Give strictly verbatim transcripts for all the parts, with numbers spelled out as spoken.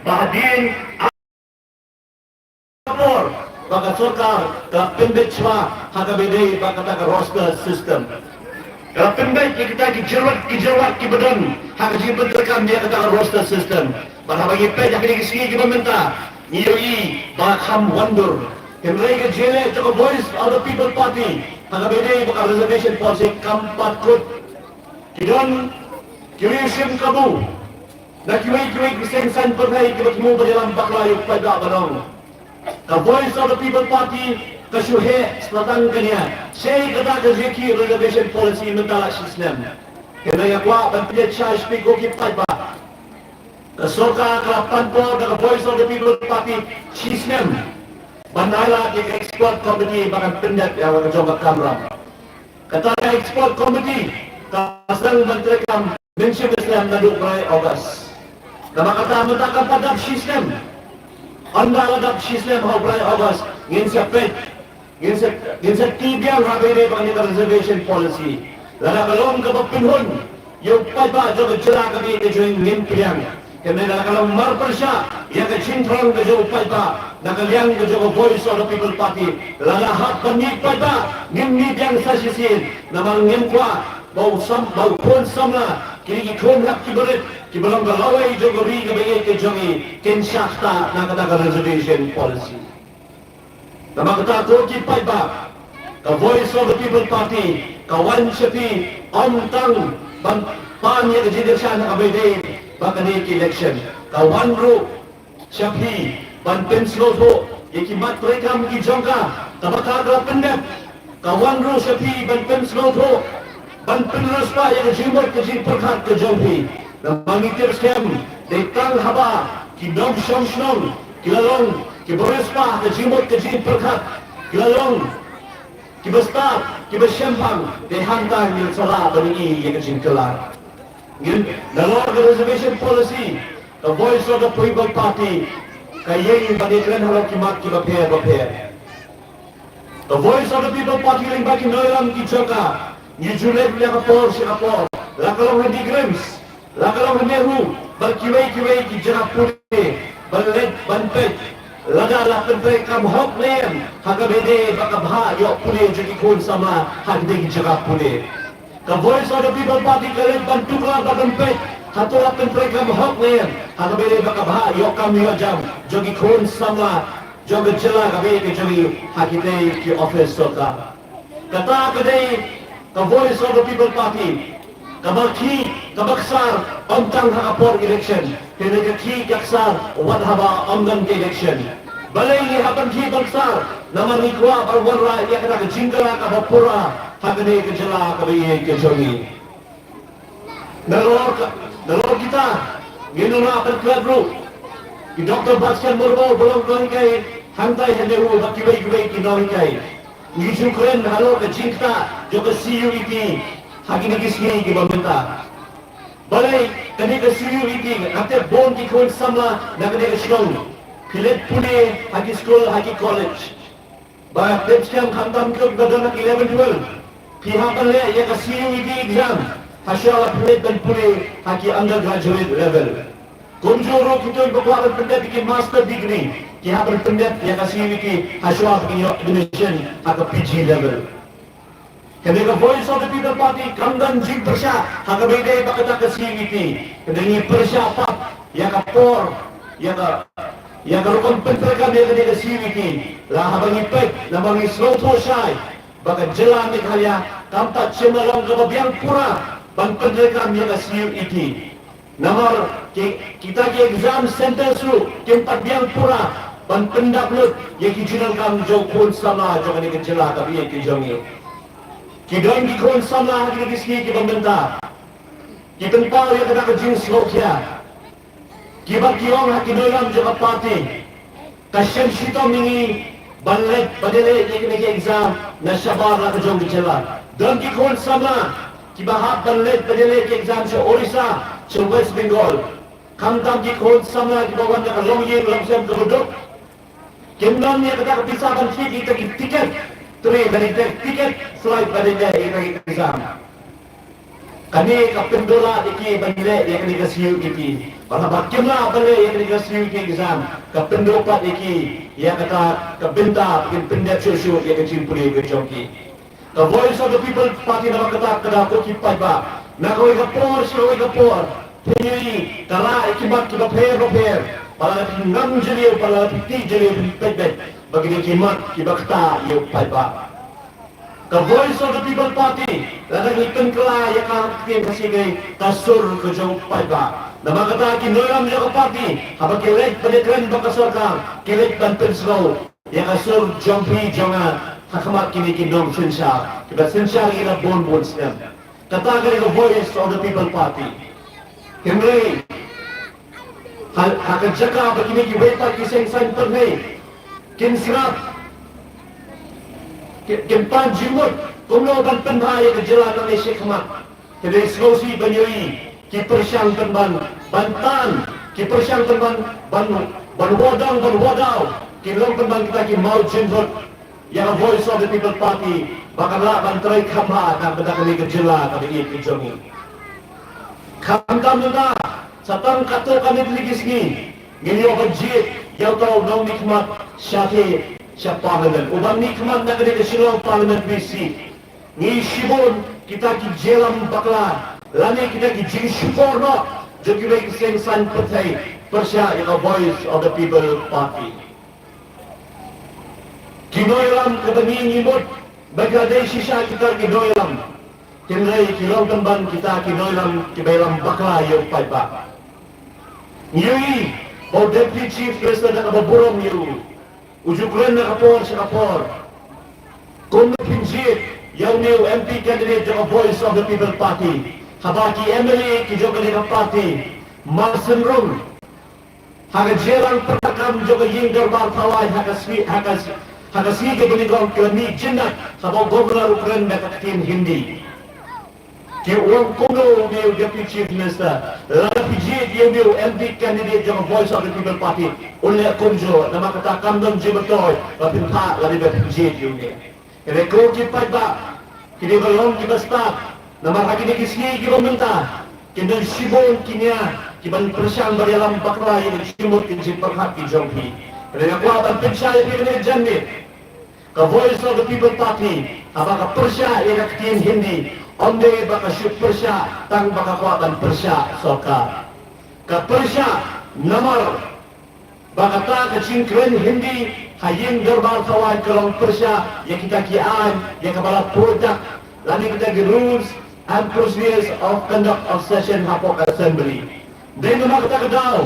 ba hadien ka por ba ka sorkar ka pynbeit shwa ha kaba ïadei bad kata ka roster system. Ka pynbeit ïa kita ki jingwad, ki jingwad kiba don ha ka jingpyntreikam ïa kata ka roster system. Bad haba ngi peit ha kine ki sngi kiba mynta, ngi ïohi ba kham wandur. Hynrei ka jingeh jong ka Voice of the People Party ha kaba ïadei bad ka reservation policy kam pat kut. Ki don ki riew shim kabu na kiwei kiwei ki seng saiñ pyrthei kiba ki mut ban ïalam bakla ïa u paidbah ban ong. Ka Voice of the People Party ka shu heh sa tang kane. Shei kata ka jingeh reservation policy mynta la shisnem. Hynrei nga kwah ban pynshai shiphew ko ki paidbah. Ka sorkar ka la pan por da ka Voice of the People Party shisnem ban ailad ïa ka expert committee ba kan pyndep ïa ka jong ka kamram. Kata ka expert committee ka sdang ban treikam mynshem mynsiem naduh u bnai August. Namar kata mynta kam pat dap shisnem. Ynda la dap shisnem ha u bnai August ngin sa peit, ngin sa, ngin sa tip biang ha kaba ïadei bad kane ka reservation policy. Lada ka long kaba pynhun ïa u paidbah jong ka jylla kaba ïeit ka jong ngi ngin pdiang. Hynrei lada ka long mar pyrshah ïa ka jingthrang ka jong u paidbah na ka liang ka jong ka Voice of the People Party, lada hap ban mih paidbah ngin mih biang sa shisien. Namar ngim kwah ba u sam, ba u khun samla, kine ki khun hap kiba rit kiba long ka lawei jong ka ri kaba ïeit ka jong ngi kin shah ktah na kata ka reservation policy. Namar kata ko ki paidbah, ka Voice of the People Party ka wan sha phi ym tang ban pan ïa ka jingkyrshan ha kaba ïadei bad kane ka election. Ka wan ruh sha phi ban pynsngewthuh ïa ki mat treikam ki jong ka kaba ka la pyndep. Ka wan ruh sha phi ban pynsngewthuh, ban pynriewspah ïa ka jingmut ka jingpyrkhat ka jong phi. Namar ngi tip skhem dei tang haba ki nongshong shnong ki la long kiba riewspah ka jingmut ka jingpyrkhat, ki la long kiba stad, kiba shemphang, dei hangta ngin sa lah ban ïohi ïa ka jingkylla. Ngin, nalor ka reservation policy, ka Voice of the People Party ka ïeng ban ïakren halor ki mat kiba pher bapher. Ka Voice of the People Party lyngba ki nongïalam ki jong ka, ngi ju leit ïa ka por sha ka por, la ka long ha NEIGRIHMS, la ka long ha NEHU bad kiwei kiwei ki jaka pule ban leit ban peit lada la pyntreikam hok ne em ha kaba ïadei bad ka bhah ïoh pule jong ki khun samla ha kitei ki jaka pule. Ka Voice of the People Party ka leit ban tuklar bad ban peit hato la pyntreikam hok ne em ha kaba ïadei bad ka bhah ïoh kam ïoh jam jong ki khun samla jong ka jylla kaba ïeit ka jong ngi ha kitei ki office sorkar. Kata ka dei ka Voice of the People Party. Kaba khih kaba ksar ym tang ha ka por election, hynrei ka khih ka ksar wat haba ym don ka election. Balei ngi hap ban khih ban ksar? Namar ngi kwah ban wanrah ïa kata ka jingkylla kaba pura ha kane ka jylla kaba ïeit ka jong ngi. Nalor ka, nalor kita, ngin wanrah ban klet ruh ïa Doctor Batskhem Myrboh ba long nonghikai hangtai ha NEHU bad kiwei kiwei ki nonghikai. Ngi ju kren halor ka jingktah jong ka CUET ha kine ki sngi kiba mynta. Balei kane ka CUET, nga tip bun ki khun samla na kane ka shnong ki leit pule ha ki skul, ha ki college. Ba tip skhem khamtam kiba don ha ki eleven twelve, phi hap ban leh ïa ka CUET exam hashuwa ba phi leit ban pule ha ki undergraduate level. Kumjuh ruh kito kiba kwah ban pyndep ïa ki master degree, ki hap ban pyndep ïa ka CUET hashuwa ba kin ïoh admission ha ka PG level. Kane ka Voice of the People Party kam don jingpyrshah ha kaba ïadei bad kata ka CUET. Hynrei ngi pyrshah pat ïa ka por, ïa ka, ïa ka rukom pyntreikam ïa kane ka CUET. La haba ngi peit, namar ngi sngewthuh shai ba ka jylla Meghalaya kam pat shym la long kaba biang pura ban pyntreikam ïa ka CUET. Namar ki, kita ki exam centres ruh kim pat biang pura ban pyndap lut ïa ki jingdonkam jong u khun samla jong kane ka jylla kaba ïeit ka jong ngi. Ki don ki khun samla ha kine ki sngi kiba mynta ki pynpaw ïa kata ka jingsngewkhia, kiba ki ong ha ki nongïalam jong ka party, ka shem shitom ïa ngi ban leit ban ïaleh ïa kine ki exam na shabar la ka jong ka jylla. Don ki khun samla kiba hap ban leit ban ïaleh ki exam sha Orissa, sha West Bengal. Khamtam ki khun samla kiba wan na ka longïing longsem kaba duk, kim don ïa kata ka pisa ban thied ïa kita ki tiket train bad ïa kita ki tiket flight ban ïaleh ïa kita ki exam. Kane ka pyndonkam ïa ki ban leh ïa kane ka CUET. Bad haba kim lah ban leh ïa kane ka C U E T exam, ka pynduh pat ïa ki ïa kata ka bynta ba kin pyndep shuh shuh ïa ka jingpule ka jong ki. Ka Voice of the People Party namar kata ka daw, ko ki paidbah, na kawei ka por sha kawei ka por phin ïohi ka rah ïa ki mat kiba pher bapher. Ba lada phi ngam jylliew, ba lada phi tih jylliew, phin peit beit ba kine ki mat kiba ktah ïa u paidbah. Ka Voice of the People Party, lada ngi pynkylla ïa ka ktien Khasi, ka sur ka jong u paidbah. Namar kata ki nongïalam jong ka party, haba ki leit ban ïakren bad ka sorkar, ki leit ban pynsngew ïa ka sur jong phi jong nga ha khmat kine ki nongsynshar kiba synshar ïa ngi la bun bun snem. Kata ka dei ka Voice of the People Party. Hynrei ha, ha ka jaka ba kine kiwei pat ki seng saiñ pyrthei kin sngap, ki, kin pan jingmut kumno ban pynbha ïa ka jylla nangne shakhmat. Te dei sngewsih ban ïohi ki pyrshang pynban ban tan, ki pyrshang pynban ban, ban wad dong ban wad daw, ki long pynban kita ki maw jynhut ïa ka Voice of the People Party ba kan lah ban trei kham bha na ka bynta kane ka jylla kaba ïeit ka jong ngi. Khamtam mynta, sa tang katto katne tylli ki sngi ngin ïoh ban jied ïa uta u nongmihkhmat shathie sha Parliament, u ban mihkhmat na kane ka Shillong Parliamentary Seat. Ngi shibun kita ki jingïalam bakla lane kita ki jingshukor noh jong kiwei ki seng saiñ pyrthei pyrshah ïa ka Voice of the People Party. Ki nongïalam kiba ngi, ngi mut ba ki la dei shisha kita ki nongïalam, hynrei ki long pynban kita ki nongïalam kiba ïalam bakla ïa u paidbah. Ngi ïohi ba u Deputy Chief Minister da kaba burom ïa u, u ju kren na ka por sha ka por kumno phin jied ïa une u M P candidate jong ka Voice of the People Party, haba ki M L A ki jong kane ka party mar synrum ha ka jingïalang pyrta kam jong ka ïing dorbar thawaiñ ha ka sngi, ha ka, ha ka sngi kaba nyngkong, ki la mih jyndat haba u Governor u kren da ka ktien Hindi. Ki ong kumno une u Deputy Chief Minister, lada phi jied ïa une u M P candidate jong ka Voice of the People Party, un leh kumjuh, namar kata kam don jingmyntoi ba phin phah lada phi jied ïa une. Hynrei ko ki paidbah, kine ba long kiba stad, namar ha kine ki sngi kiba mynta kin don shibun ki nia kiban pyrshang ban ïalam bakla ïa ka jingmut ka jingpyrkhat ki jong phi. Hynrei nga kwah ban pynshai ïa phi kane ka janmiet, ka Voice of the People Party haba ka pyrshah ïa ka ktien Hindi, ym dei ba ka shu pyrshah tang ba ka kwah ban pyrshah sorkar. Ka pyrshah namar ba kata ka jingkren Hindi ha ïing dorbar thawaiñ ka long pyrshah ïa kita ki aiñ ïa kaba la pyntak lane kita ki rules and procedures of conduct of session hapoh ka Assembly. Dei namar kata ka daw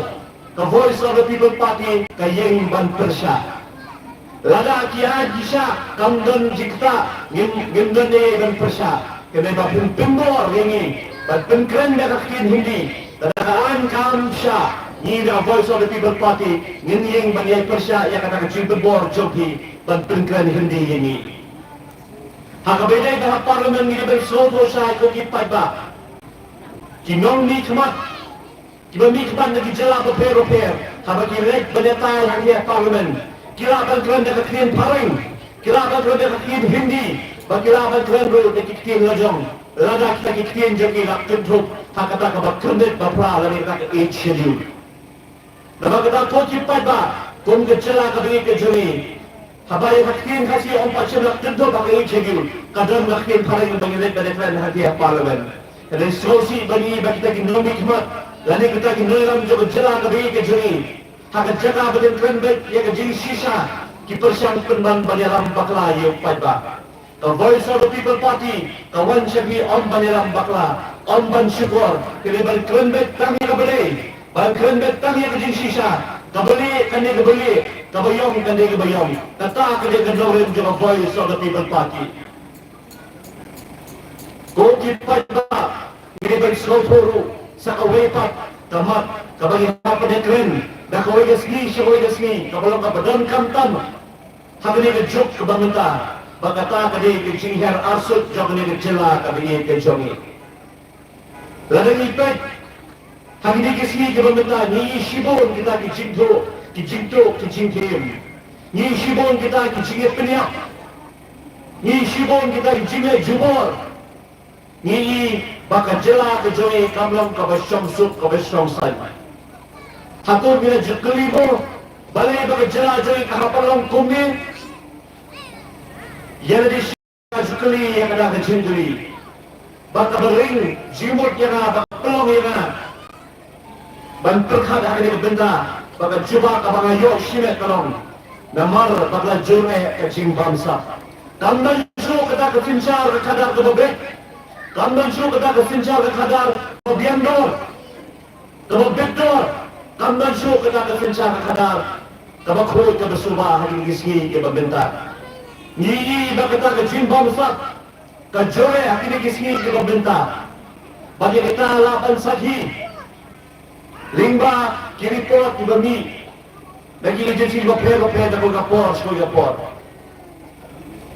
ka Voice of the People Party ka ïeng ban pyrshah. Lada ki aiñ ki shah kam don jingktah, ngim, ngim don ei ei ban pyrshah. Kane ba phin pynbor ïa ngi ban pynkren da ka ktien Hindi. Lada ka aiñ kam shah, ngi da Voice of the People Party ngin ïeng ban ïai pyrshah ïa kata ka jingpynbor jong phi ban pynkren Hindi ïa ngi. Ha kaba ïadei bad ha Parliament, ngi dei ban sngewthuh shai, ko ki paidbah, ki nongmihkhmat kiba mihkhmat na ki jylla bapher bapher, haba ki leit ban ïatai hangne ha Parliament, ki lah ban kren da ka ktien phareng, ki lah ban kren da ka ktien Hindi, bad ki lah ban kren ruh da ki ktien lajong, lada kita ki ktien jong ki la kynthup ha kata kaba khyrnit ba phra lane kata ka Eighth Schedule. Namar kata, ko ki paidbah, kum ka jylla kaba ïeit ka jong ngi, haba ïa ka ktien Khasi ym pat shym la kynthup ha ka Eighth Schedule, ka don ka ktien phareng ba ngin leit ban ïakren hangne ha Parliament. Ka dei sngewsih ba ngi, ba kita ki nongmihkhmat lane kita ki nongïalam jong ka jylla kaba ïeit ka jong ngi, ha ka jaka ba kin kren beit ïa ka jingshisha, ki pyrshang pynban ban ïalam bakla ïa u paidbah. Ka Voice of the People Party ka wan sha phi ym ban ïalam bakla, ym ban shukor, ka dei ban kren beit tang ïa kaba dei, ban kren beit tang ïa ka jingshisha. Kaba lieh kan dei kaba lieh, kaba ïong kan dei kaba ïong. Kata ka dei ka nongrim jong ka Voice of the People Party. Ko ki paidbah, ngi dei ban sngewthuh ruh sa kawei pat ka mat kaba ngi hap ban ïakren da kawei ka sngi sha kawei ka sngi, kaba long kaba donkam tam ha kane ka juk kaba mynta, ba kata ka dei ka jinghiar arsut jong kane ka jylla kaba ïeit ka jong ngi. Lada ngi peit ha kine ki sngi kiba mynta, ngi ïohi shibun kita ki jingtuh, ki jingtuh, ki jingthiem. Ngi ïohi shibun kita ki jingïapynïap. Ngi ïohi shibun kita ki jingleh jubor. Ngi ïohi ba ka jylla ka jong ngi kam long kaba shongsuk, kaba shongsaiñ. Hato ngi la ju kylli mo balei ba ka jylla jong ngi ka hap ban long kumne? Ïa lade shisha ju kylli ïa kata ka jingkylli. Ba kaba ring jingmut ïa nga, ba ka pynlong ïa nga ban pyrkhat ha kane ka bynta ba ka jubab kaba nga ïoh shimet ka long namar ba ka la jur eh ka jingbamsap. Kam don shuh kata ka synshar ka khadar kaba beit. Kam don shuh kata ka synshar ka khadar kaba biang dor, kaba beit dor. Kam don shuh kata ka synshar ka khadar kaba khuid kaba suba ha kine ki sngi kiba mynta. Ngi ïohi ba kata ka jingbamsap ka jur eh ha kine ki sngi kiba mynta. Bad ïa kata lah ban sakhi lyngba ki report kiba mih na ki agency bapher bapher da kawei ka por sha kawei ka por.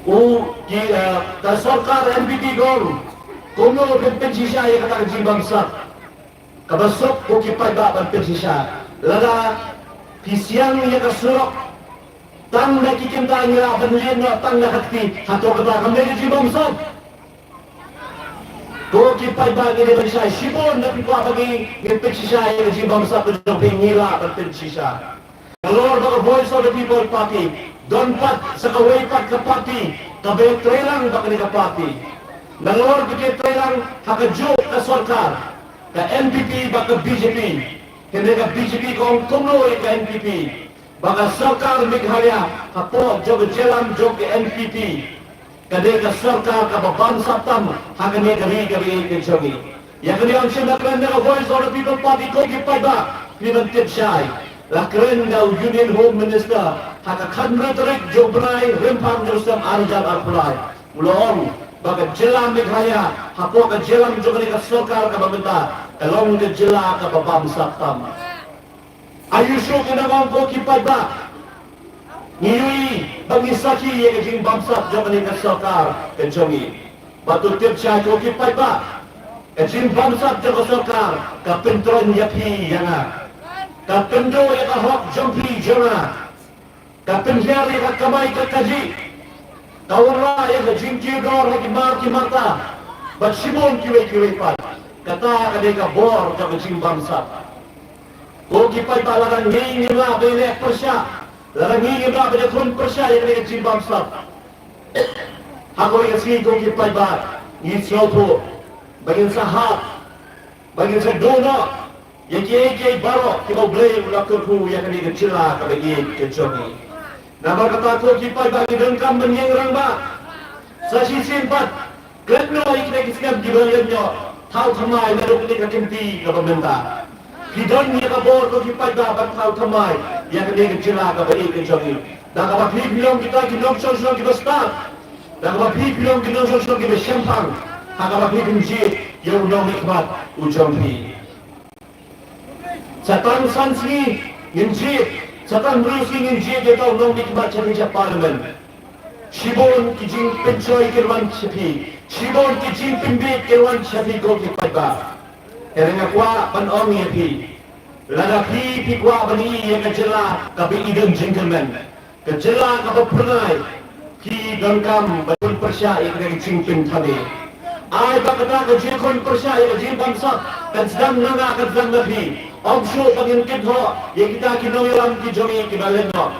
U ki, eh, ka sorkar N P P ka ong kumno ban pynshisha ïa kata ka jingbamsap. Kaba suk ko ki paidbah ban pynshisha. Lada phi siang ïa ka surok tang da ki kynta ngi lah ban leit noh tang da ka kti, hato kata kam dei ka jingbamsap? Ko ki paidbah, ngi dei ban shisha. Shibun na phi kwah ba ngi, ngin pynshisha ïa ka jingbamsap ka jong phi, ngi lah ban pynshisha. Nalor ba ka Voice of the People Party don pat sa kawei pat ka party kaba ïatreilang bad kane ka party. Nalor ba ka ïatreilang ha kajuh ka sorkar, ka N P P bad ka B J P. Hynrei ka B J P ka ong kumno ïa ka N P P? Ba ka sorkar Meghalaya hapoh jong ka jingïalam jong ka N P P ka dei ka sorkar kaba bamsap tam ha kane ka ri kaba ïeit ka jong ngi. Ïa kane ong shim la kren da ka Voice of the People Party, ko ki paidbah, phi ban tip shai. La kren da u Union Home Minister ha ka khathynriew tarik jong u bnai Rymphang jong u snem ar hajar arphew lai. U la ong ba ka jylla Meghalaya hapoh ka jingïalam jong kane ka sorkar kaba mynta ka long ka jylla kaba bamsap tam. Aïu shuh ki nongong, ko ki paidbah? Ngi ïohi bad ngi sakhi ïa ka jingbamsap jong kane ka sorkar ka jong ngi. Bad to tip shai, ko ki paidbah, ka jingbamsap jong ka sorkar ka pyntroiñ ïa phi ïa nga. Ka pynduh ïa ka hok jong phi jong nga. Ka pynhiar ïa ka kamai ka kajih. Ka wanrah ïa ka jingkiew dor ha ki mar ki marta bad shibun kiwei kiwei pat. Kata ka dei ka bor jong ka jingbamsap. Ko ki paidbah, lada ngi ngim lah ban leh pyrshah, lada ngi ngim lah ban ïakhun pyrshah ïa kane ka jingbamsap, ha kawei ka sngi, ko ki paidbah, ngi sngewthuh ba ngin sa hap, ba ngin sa duh noh ïa kiei kiei baroh kiba U Blei u la kyrkhu ïa kane ka jylla kaba ïeit ka jong ngi. Namar kata, ko ki paidbah, ngi donkam ban ïeng rangbah. Sa shisien pat, klet noh ïa kita ki snem kiba la leit noh. Thaw thymmai naduh kane ka kynti kaba mynta. Phi don ïa ka bor, ko ki paidbah, ban thaw thymmai ïa kane ka jylla kaba ïeit ka jong ngi. Da kaba phi phi long kita ki nongshong shnong kiba stad. Da kaba phi phi long ki nongshong shnong kiba shemphang. Ha kaba phi phin jied ïa u nongmihkhmat u jong phi. Sa tang san sngi ngin jied, sa tang hynriew sngi ngin jied ïa uta u nongmihkhmat sha phi sha Parliament. Shibun ki jingpynshoi kin wan sha phi, shibun ki jingpynbieit kin wan sha phi, ko ki paidbah. Hynrei nga kwah ban ong ïa phi, lada phi phi kwah ban ïohi ïa ka jylla kaba i don jingkyrmen, ka jylla kaba phyrnai, phi donkam ban pynpyrshah ïa kata ka jingpynthame. Ai ba kata ka jingkhun pyrshah ïa ka jingbamsap kan sdang na nga, kan sdang na phi. Ym shuh ba ngin kynhoh ïa kita ki nongïalam ki jong ngi kiba leit noh.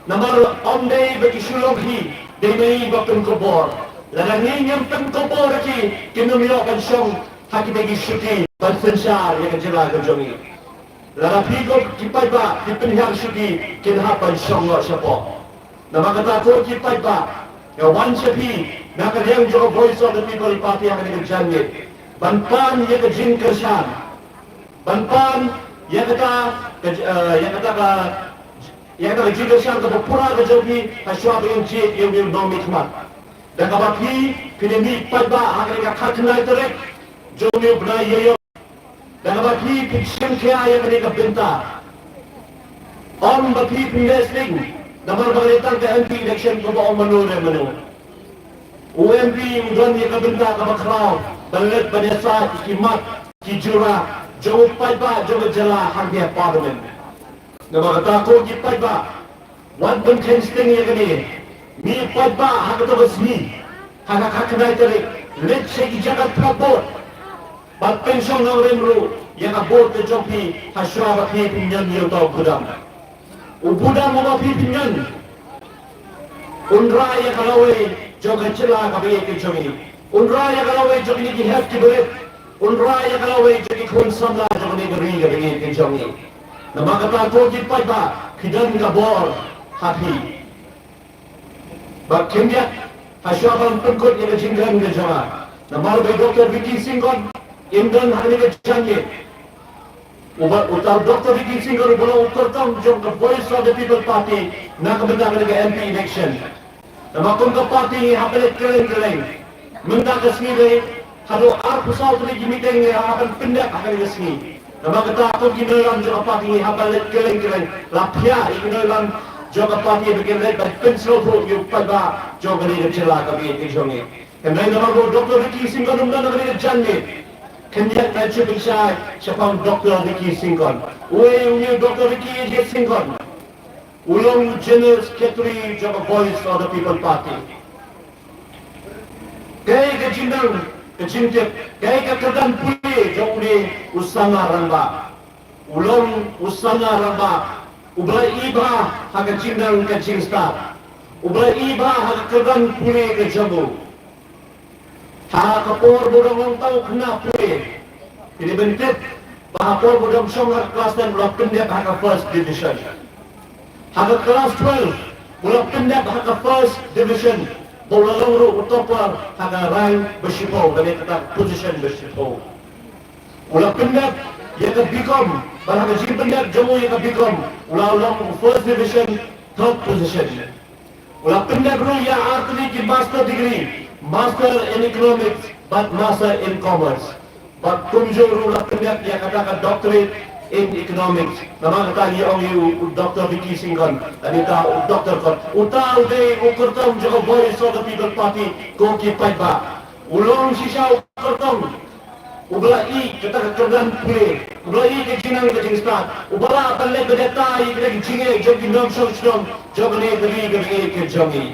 Namar ym dei ba ki shu long hi, dei ma ngi ba pynkup bor. Lada ngi ngim pynkup bor ïa ki, kin ym ïoh ban shong ha kita ki shuki ban synshar ïa ka jylla ka jong ngi. Lada phi, ko ki paidbah, phi pynhiar shuki, kin hap ban shong noh shapoh. Namar kata, ko ki paidbah, nga wan sha phi na ka liang jong ka Voice of the People Party ha kane ka janmiet ban pan ïa ka jingkyrshan, ban pan ïa kata ka j-, eh, ïa kata ka, ïa kata ka jingkyrshan kaba pura ka jong phi, ha shuwa ba ngin jied ïa une u nongmihkhmat. Da kaba phi phin ïamih paidbah ha kane ka khatkhyndai tarik jong une u bnai Ïaïong. Da kaba phi phin shim khia ïa kane ka bynta. Ym ba phi phin leh sting, namar ba ka dei tang ka M P election, kumba ong mano re mano. U M P u don ïa ka bynta kaba khraw ban leit ban ïasaid ki mat ki jura jong u paidbah jong ka jylla hangne ha Parliament. Namar kata, ko ki paidbah, wat ban kheiñ sting ïa kane. Ngi paidbah ha kato ka sngi, ha ka khatkhyndai tarik, leit sha ki jaka thaw vote. Bad pynshong nongrim ruh ïa ka vote ka jong phi, ha shuwa ba phi pynïon ïa uta u budam. U budam uba phi pynïon un rah ïa ka lawei jong ka jylla kaba ïeit ka jong ngi. Un rah ïa ka lawei jong kine ki hep ki barit. Un rah ïa ka lawei jong ki khun samla jong kane ka ri kaba ïeit ka jong ngi. Namar kata ko ki paidbah, phi don ka bor ha phi. Ba khyndiat, ha shuwa ban pynkut ïa ka jingkren ka jong nga. Namar ba i Doktor Vicky Syngkon im don ha kane ka jingïeit. Uba, uta u Doktor Vicky Syngkon uba long u kyrtong jong ka Voice of the People Party na ka bynta kane ka M P election. Namar kum ka party ngi hap ban leit kylleng kylleng. Mynta ka sngi dei haduh arphew saw tylli ki meeting ngi hap ban pyndep ha kane ka sngi. Namar kata kum ki nongïalam jong ka party ngi hap ban leit kylleng kylleng, la phiah ïa ki nongïalam jong ka party ba kin leit ban pynsngewthuh ïa u paidbah jong kane ka jylla kaba ïeit ka jong ngi. Hynrei namar ba u Doktor Vicky Syngkon um don ha kane ka jingïeit, khyndiat ngan shu pynshai shaphang Doktor Vicky Syngkon. Uei une u Doktor Vicky Syngkon? U long u General Secretary jong ka Voice of the People Party. Kaei ka jingnang, ka jingtip, kaei ka kyrdan pule jong une u samla rangbah? U long u samla rangbah uba la ïeit bha ha ka jingnang ka jingstad, uba la ïeit bha ha ka kyrdan pule ka jong u. Ha ka por ba u dang long tang u khynnah pule, phi dei ban tip ba ha por ba u dang shong ha ka klas ten u la pyndep ha ka first division. Ha ka klas twelve u la pyndep ha ka first division, ba u la long ruh u topper ha ka rank ba shiphew, lane kata ka position ba shiphew. U la pyndep ïa ka B Com, bad ha ka jingpyndep jong u ïa ka B Com u la long u first division, third position. U la pyndep ruh ïa artylli ki master degree, master in economics bad master in commerce. Bad kumjuh ruh u la pyndep ïa kata ka doctorate in economics. Namar kata ngi ong ïa u, u Doktor Vicky Syngkon, lane uta u Doktor Kot. Uta u dei u kyrtong jong ka Voice of the People Party, ko ki paidbah. U long shisha u kyrtong uba la ïeit kata ka kyrdan pule, uba la ïeit ka jingnang ka jingstad, uba lah ban leh ba dei ta ïa kata ka jingeh jong ki nongshong shnong jong kane ka ri kaba ïeit ka jong ngi.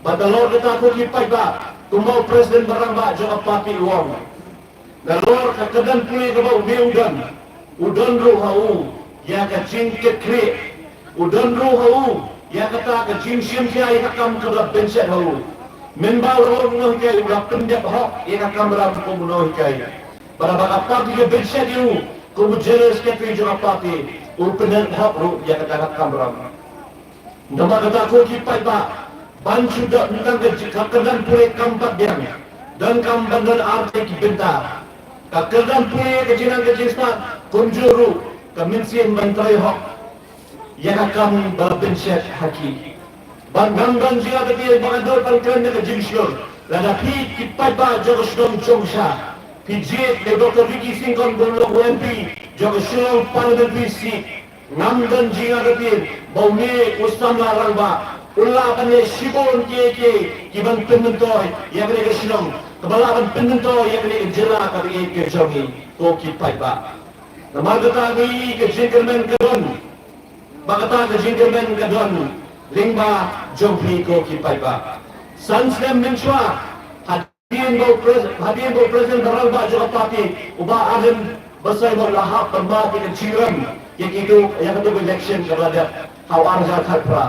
Bad nalor kata ko ki paidbah, kumba u president ba rangbah jong ka party u ong, nalor ka kyrdan pule kaba une u don, u don ruh ha u ïa ka jingkitkhlieh, u don ruh ha u ïa kata ka jingshim khia ïa ka kam kaba la bynshet ha u. Mynba u la long u nonghikai u la pyndep hok ïa ka kamram kum u nonghikai. Bad haba ka party ka bynshet ïa u kum u General Secretary jong ka party, u pyndep hok ruh ïa kata ka kamram. Namar kata ko ki paidbah, ban shu dap tang ka, ka kyrdan pule kam pat biang. Donkam ban don artylli ki bynta. Ka kyrdan pule, ka jingnang ka jingstad, kumjuh ruh ka mynsiem ban trei hok ïa ka kam ba la bynshet ha ki. Bad ngam don jingïathuh ba nga dei ban kren da ka jingshlur. Lada phi ki paidbah jong ka shnong Jongsa phi jied ïa u Doktor Vicky Syngkon ba u long u M P jong ka Shillong Parliamentary Seat, ngam don jingïathuh ba une u samla rangbah u lah ban leh shibun kiei kiei ki ban pynmyntoi ïa kane ka shnong, kaba lah ban pynmyntoi ïa kane ka jylla kaba ïeit ka jong ngi, ko ki paidbah. Namar kata ngi ka jingkyrmen ka don, ba kata ka jingkyrmen ka don lyngba jong phi ko ki paidbah. San snem mynshuwa, hadien ba u pres-, hadien ba u president ba rangbah jong ka party, u Bah Ardent Basaiawmoit, la hap ban mad ïa ka jingrem ïa kito, ïa kato ka election kaba la dep ha u ar hajar khatphra.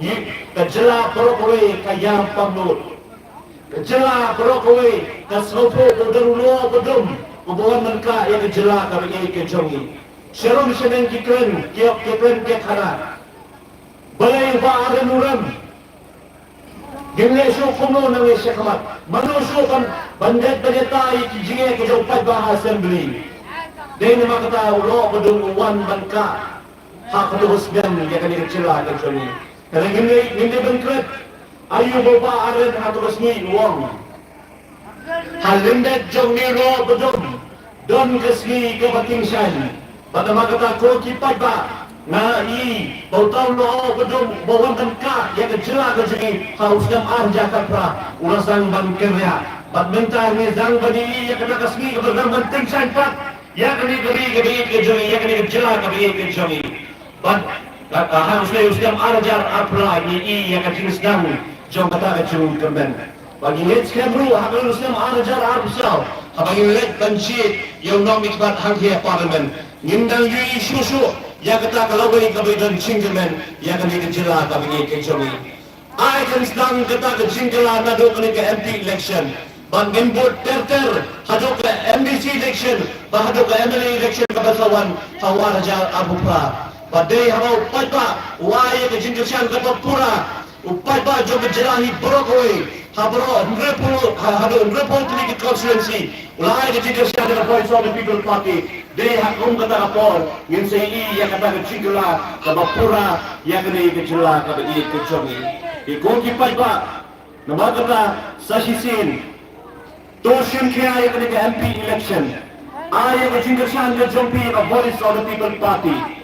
Ngi, ka jylla baroh kawei ka ïam pang lut. Ka jylla baroh kawei ka sngewthuh ba u don u lawbadum uba wan ban kah ïa ka jylla kaba ïeit ka jong ngi. Sharum shaneng ki kren, ki ïap ki kren ki khana. Balei u Bah Ardent u rem? Ngin leh shuh kumno nangne shakhmat? Mano shuh ban, ban dep ban ïatai ïa ki jingeh ki jong u paidbah ha assembly? Dei namar kata u lawbadum u wan ban kah ha kato ka snem ïa kane ka jylla ka jong ngi. Te ngin leh, ngin leh ban klet. Aïu ba u Bah Ardent ha kato ka sngi u ong, ha lyndet jong une u lawbadum don ka sngi kaba tyngshaiñ. Bad namar kata ko ki paidbah, nga i ba uta u lawbadum ba wan ban kah ïa ka jylla ka jong ngi ha u snem ar hajar khatphra u la sdang ban kynriah. Bad mynta ngi sdang ban i ïa kata ka sngi kaba sdang ban tyngshaiñ pat ïa kane ka ri kaba ïeit ka jong ngi, ïa kane ka jylla kaba ïeit ka jong ngi. Bad, ah, ha u snem, u snem ar hajar arphew lai ngi i ïa ka jingsdang jong kata ka jingkyrmen. Bad ngi leit skhem ruh ha u snem ar hajar arphew saw, haba ngi leit ban jied ïa u nongmihkhmat hangtei ha Parliament. Ngin dang ïohi shuh shuh ïa kata ka lawei kaba ïadon jingkyrmen ïa kane ka jylla kaba ïeit ka jong ngi. Ai kan sdang kata ka jingkylla naduh kane ka M P election, bad ngin bud ter ter haduh ka M D C election bad haduh ka M L A election kaba sa wan ha u ar hajar arphew phra. Bad dei haba u paidbah u ai ïa ka jingkyrshan kaba pura, u paidbah jong ka jylla hi baroh kawei, ha baroh hynriewphew, ha, haduh hynriewphew tylli ki constituency, u la ai ka jingkyrshan ïa ka Voice of the People Party. Dei ha kum kata ka por ngin sa ïohi ïa kata ka jingkylla kaba pura ïa kane ka jylla kaba ïeit ka jong ngi. Ko ki paidbah, namar kata sa shisien to shim khia ïa kane ka M P election. Ai ïa ka jingkyrshan ka jong phi ïa ka Voice of the People Party.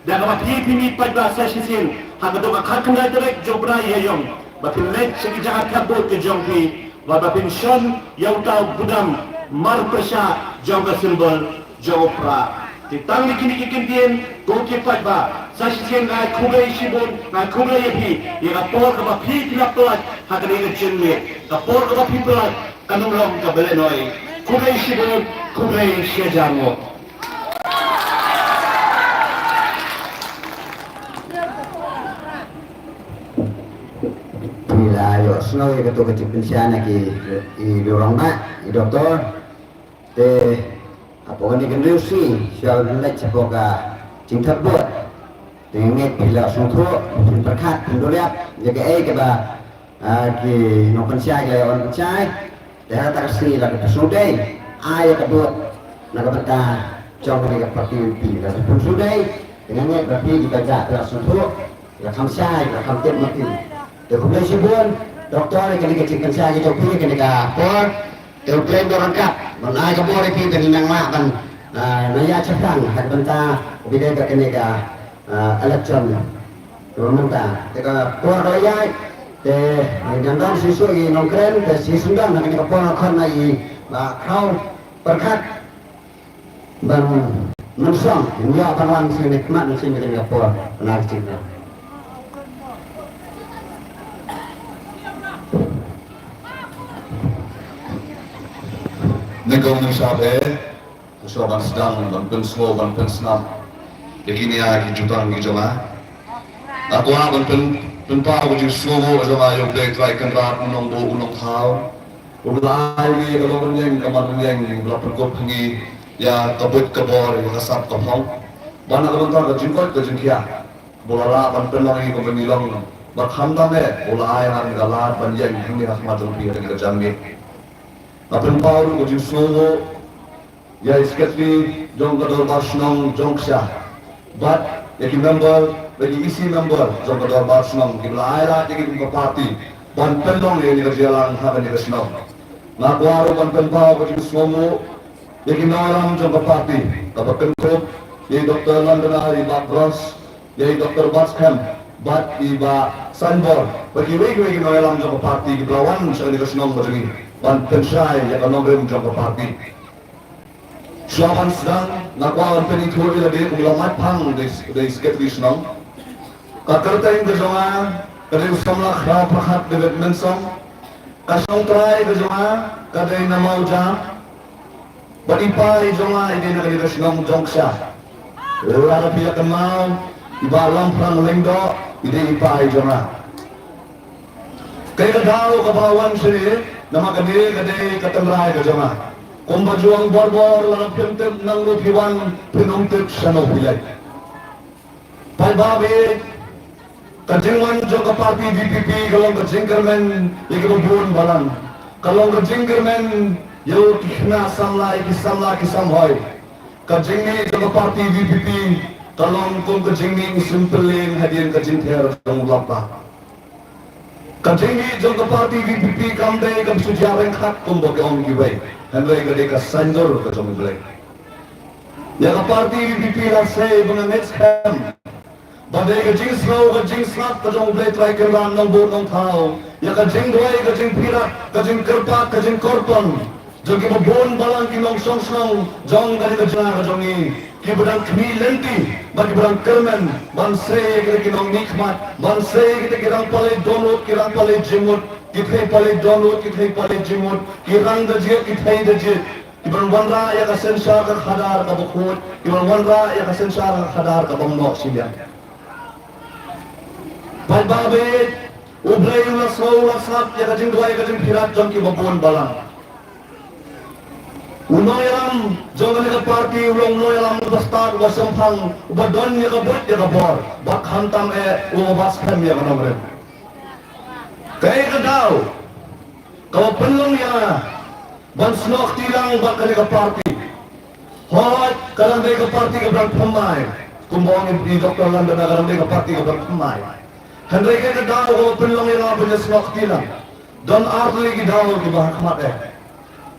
Da kaba phi, phi mih paidbah sa shisien ha ka dong ka khatkhyndai tarik jong u bnai Ïaïong, ba phin leit sha ki jaka thep vote ka jong phi, ba, ba phin shon ïa uta u budam mar pyrshah jong ka symbol jong u prah. Te tang da kine ki kyntien, ko ki paidbah, sa shisien nga ai khublei shibun, nga ai khublei ïa phi ïa ka por kaba phi, phi la pynlait ha kane ka jingmih. Ka por kaba phi pynlait kan ym long kaba lehnoh. Khublei shibun, khublei shihajar nguh. Phi la ïohsngew ïa kato ka jingpynshai na ki, i rangbah, i doktor. Te hapoh kane ka hynriew sngi shuwa ban leit shapoh ka jingthep vote, te nga ngeit phi la sngewthuh, phin pyrkhat, phin duh ïap ïa kaei kaba, ah, ki nongpynshai ki la ïa wan pynshai. Te ha kata ka sngi la ka pynsngewdei, ai ïa ka vote na ka bynta jong kane ka party U P. La ka pynsngewdei, te nga ngeit ba phi ki paidbah phi la sngewthuh, la kham shai, la kham tip ma phi. Te khublei shibun doktor ïa kane ka jingpynshai ka jong phi ïa kane ka por. Te U Blei un don ryngkat ban ai ka bor ïa phi, te ngin nang lah ban, ah, nang ïaid shaphrang ha ka bynta kaba ïadei bad kane ka, ah, election. Te mynta te ka por ka la ïaid, te ngin nang don shisha i nongkren, te shisha don ha kane ka por nga khot na i Bah Khraw Pyrkhat ban mynsiem, ngin ïa ban wan sha kane ka khmat, mynsiem kane ka por. Nyngkong nyngshap eh, shuwa ban sdang ban pynsngew ban pynsngew ïa kine ki jutang ki jong nga, nga kwah ban pyn, pynpaw ka jingsngewnguh jong nga ïa U Blei Trai Kynrad, u nongbud u nongthaw, uba la ai ïa ngi ka long rynïeng ka man rynïeng, uba la pynkup ha ngi ïa ka buit ka bor, ïa ka sap ka phong. Bad na ka bynta ka jingkoit ka jingkhiah, ba u la lah ban pynlong ïa ngi kumba ngi long. Bad khamtam eh, u la ai ha ngi ka lad ban ïeng hangne ha khmat jong phi ha kane ka janmiet. Nga pynpaw ruh ka jingsngewnguh ïa i Secretary jong ka Dorbar Shnong jong ka shnong, bad ïa ki member, ïa ki E C member jong ka Dorbar Shnong, kiba la ai lad ïa ngi kum ka party ban pynlong ïa kane ka jingïalang ha kane ka shnong. Nga kwah ruh ban pynpaw ka jingsngewnguh ïa ki nongïalam jong ka party, kaba kynthup ïa i Doktor London, ïa i Bah Bros, ïa i Doktor Batskhem, bad i Bah Sanbor, bad kiwei kiwei ki nongïalam jong ka party kiba la wan sha kane ka shnong ka jong ngi ban pynshai ïa ka nongrim jong ka party. Shuwa ban sdang, nga kwah ban pynithuh ïa lade kumba la mad phang da i, da i Secretary Shnong. Ka kyrteng ka jong nga ka dei u samla Khraw Pyrkhat David Mynsong. Ka shongtrai ka jong nga ka dei na Mawjam. Bad i pa i jong nga i dei na kane ka shnong Jongksha. Lada phi ïa kynmaw, i Bah Longphrang Lyngdoh i dei i pa i jong nga. Kaei ka daw kaba wan shane, namar kane ka dei ka tynrai ka jong nga. Kumba ju ong borbor, lada phim tip nangno phi wan, phin ym tip shano phi leit. Paidbah, ka jingwan jong ka party V P P ka long ka jingkyrmen ïa kiba bun balang. Ka long ka jingkyrmen ïa ki khynnah samla, ïa ki samla ki samhoi. Ka jingmih jong ka party V P P ka long kum ka jingmih u sympylleng hadien ka jingther jong u Ladbah. Ka jingmih jong ka party V P P kam dei kaba shu jia ryngkat kumba ki ong kiwei, hynrei ka dei ka saiñdur ka jong U Blei. Ïa ka party V P P la sei ba nga ngeit skhem ba dei ka jingsngew ka jingsngap ka jong U Blei Trai Kynrad Nongbuh Nongthaw. Ïa ka jingduwai, ka jingpyrkhat, ka jingkyrpad, ka jingkyrpang jong kiba bun balang ki nongshong shnong jong kane ka jylla ka jong ngi, kiba dang khmih lynti bad kiba dang kyrmen ban sei ïa kita ki nongmihkhmat, ban sei ïa kita ki rangpaleit dohnud, ki rangpaleit jingmut, ki thei paleit dohnud, ki thei paleit jingmut, ki rang da jied, ki thei da jied. Ki ban wanrah ïa ka synshar ka khadar kaba khuid, ki ban wanrah ïa ka synshar ka khadar kaba ym noh shiliang. Paidbah baieit, U Blei u la sngewsarong ïa ka jingduwai ka jingpyrkhat jong ki babun balang. U nongïalam jong kane ka party u long u nongïalam uba stad, uba shemphang, uba don ïa ka buit ïa ka bor, bad khamtam eh uba bat skhem ïa ka nongrim. Kaei ka daw kaba pynlong ïa nga ban snoh kti lang bad kane ka party? Hooid, ka dang dei ka party kaba dang thymmai. Kumba ong i Doctor London, ka dang dei ka party kaba dang thymmai. Hynrei kaei ka daw kaba pynlong ïa nga ban ïa snoh kti lang? Don ar tylli ki daw kiba ha khmat eh.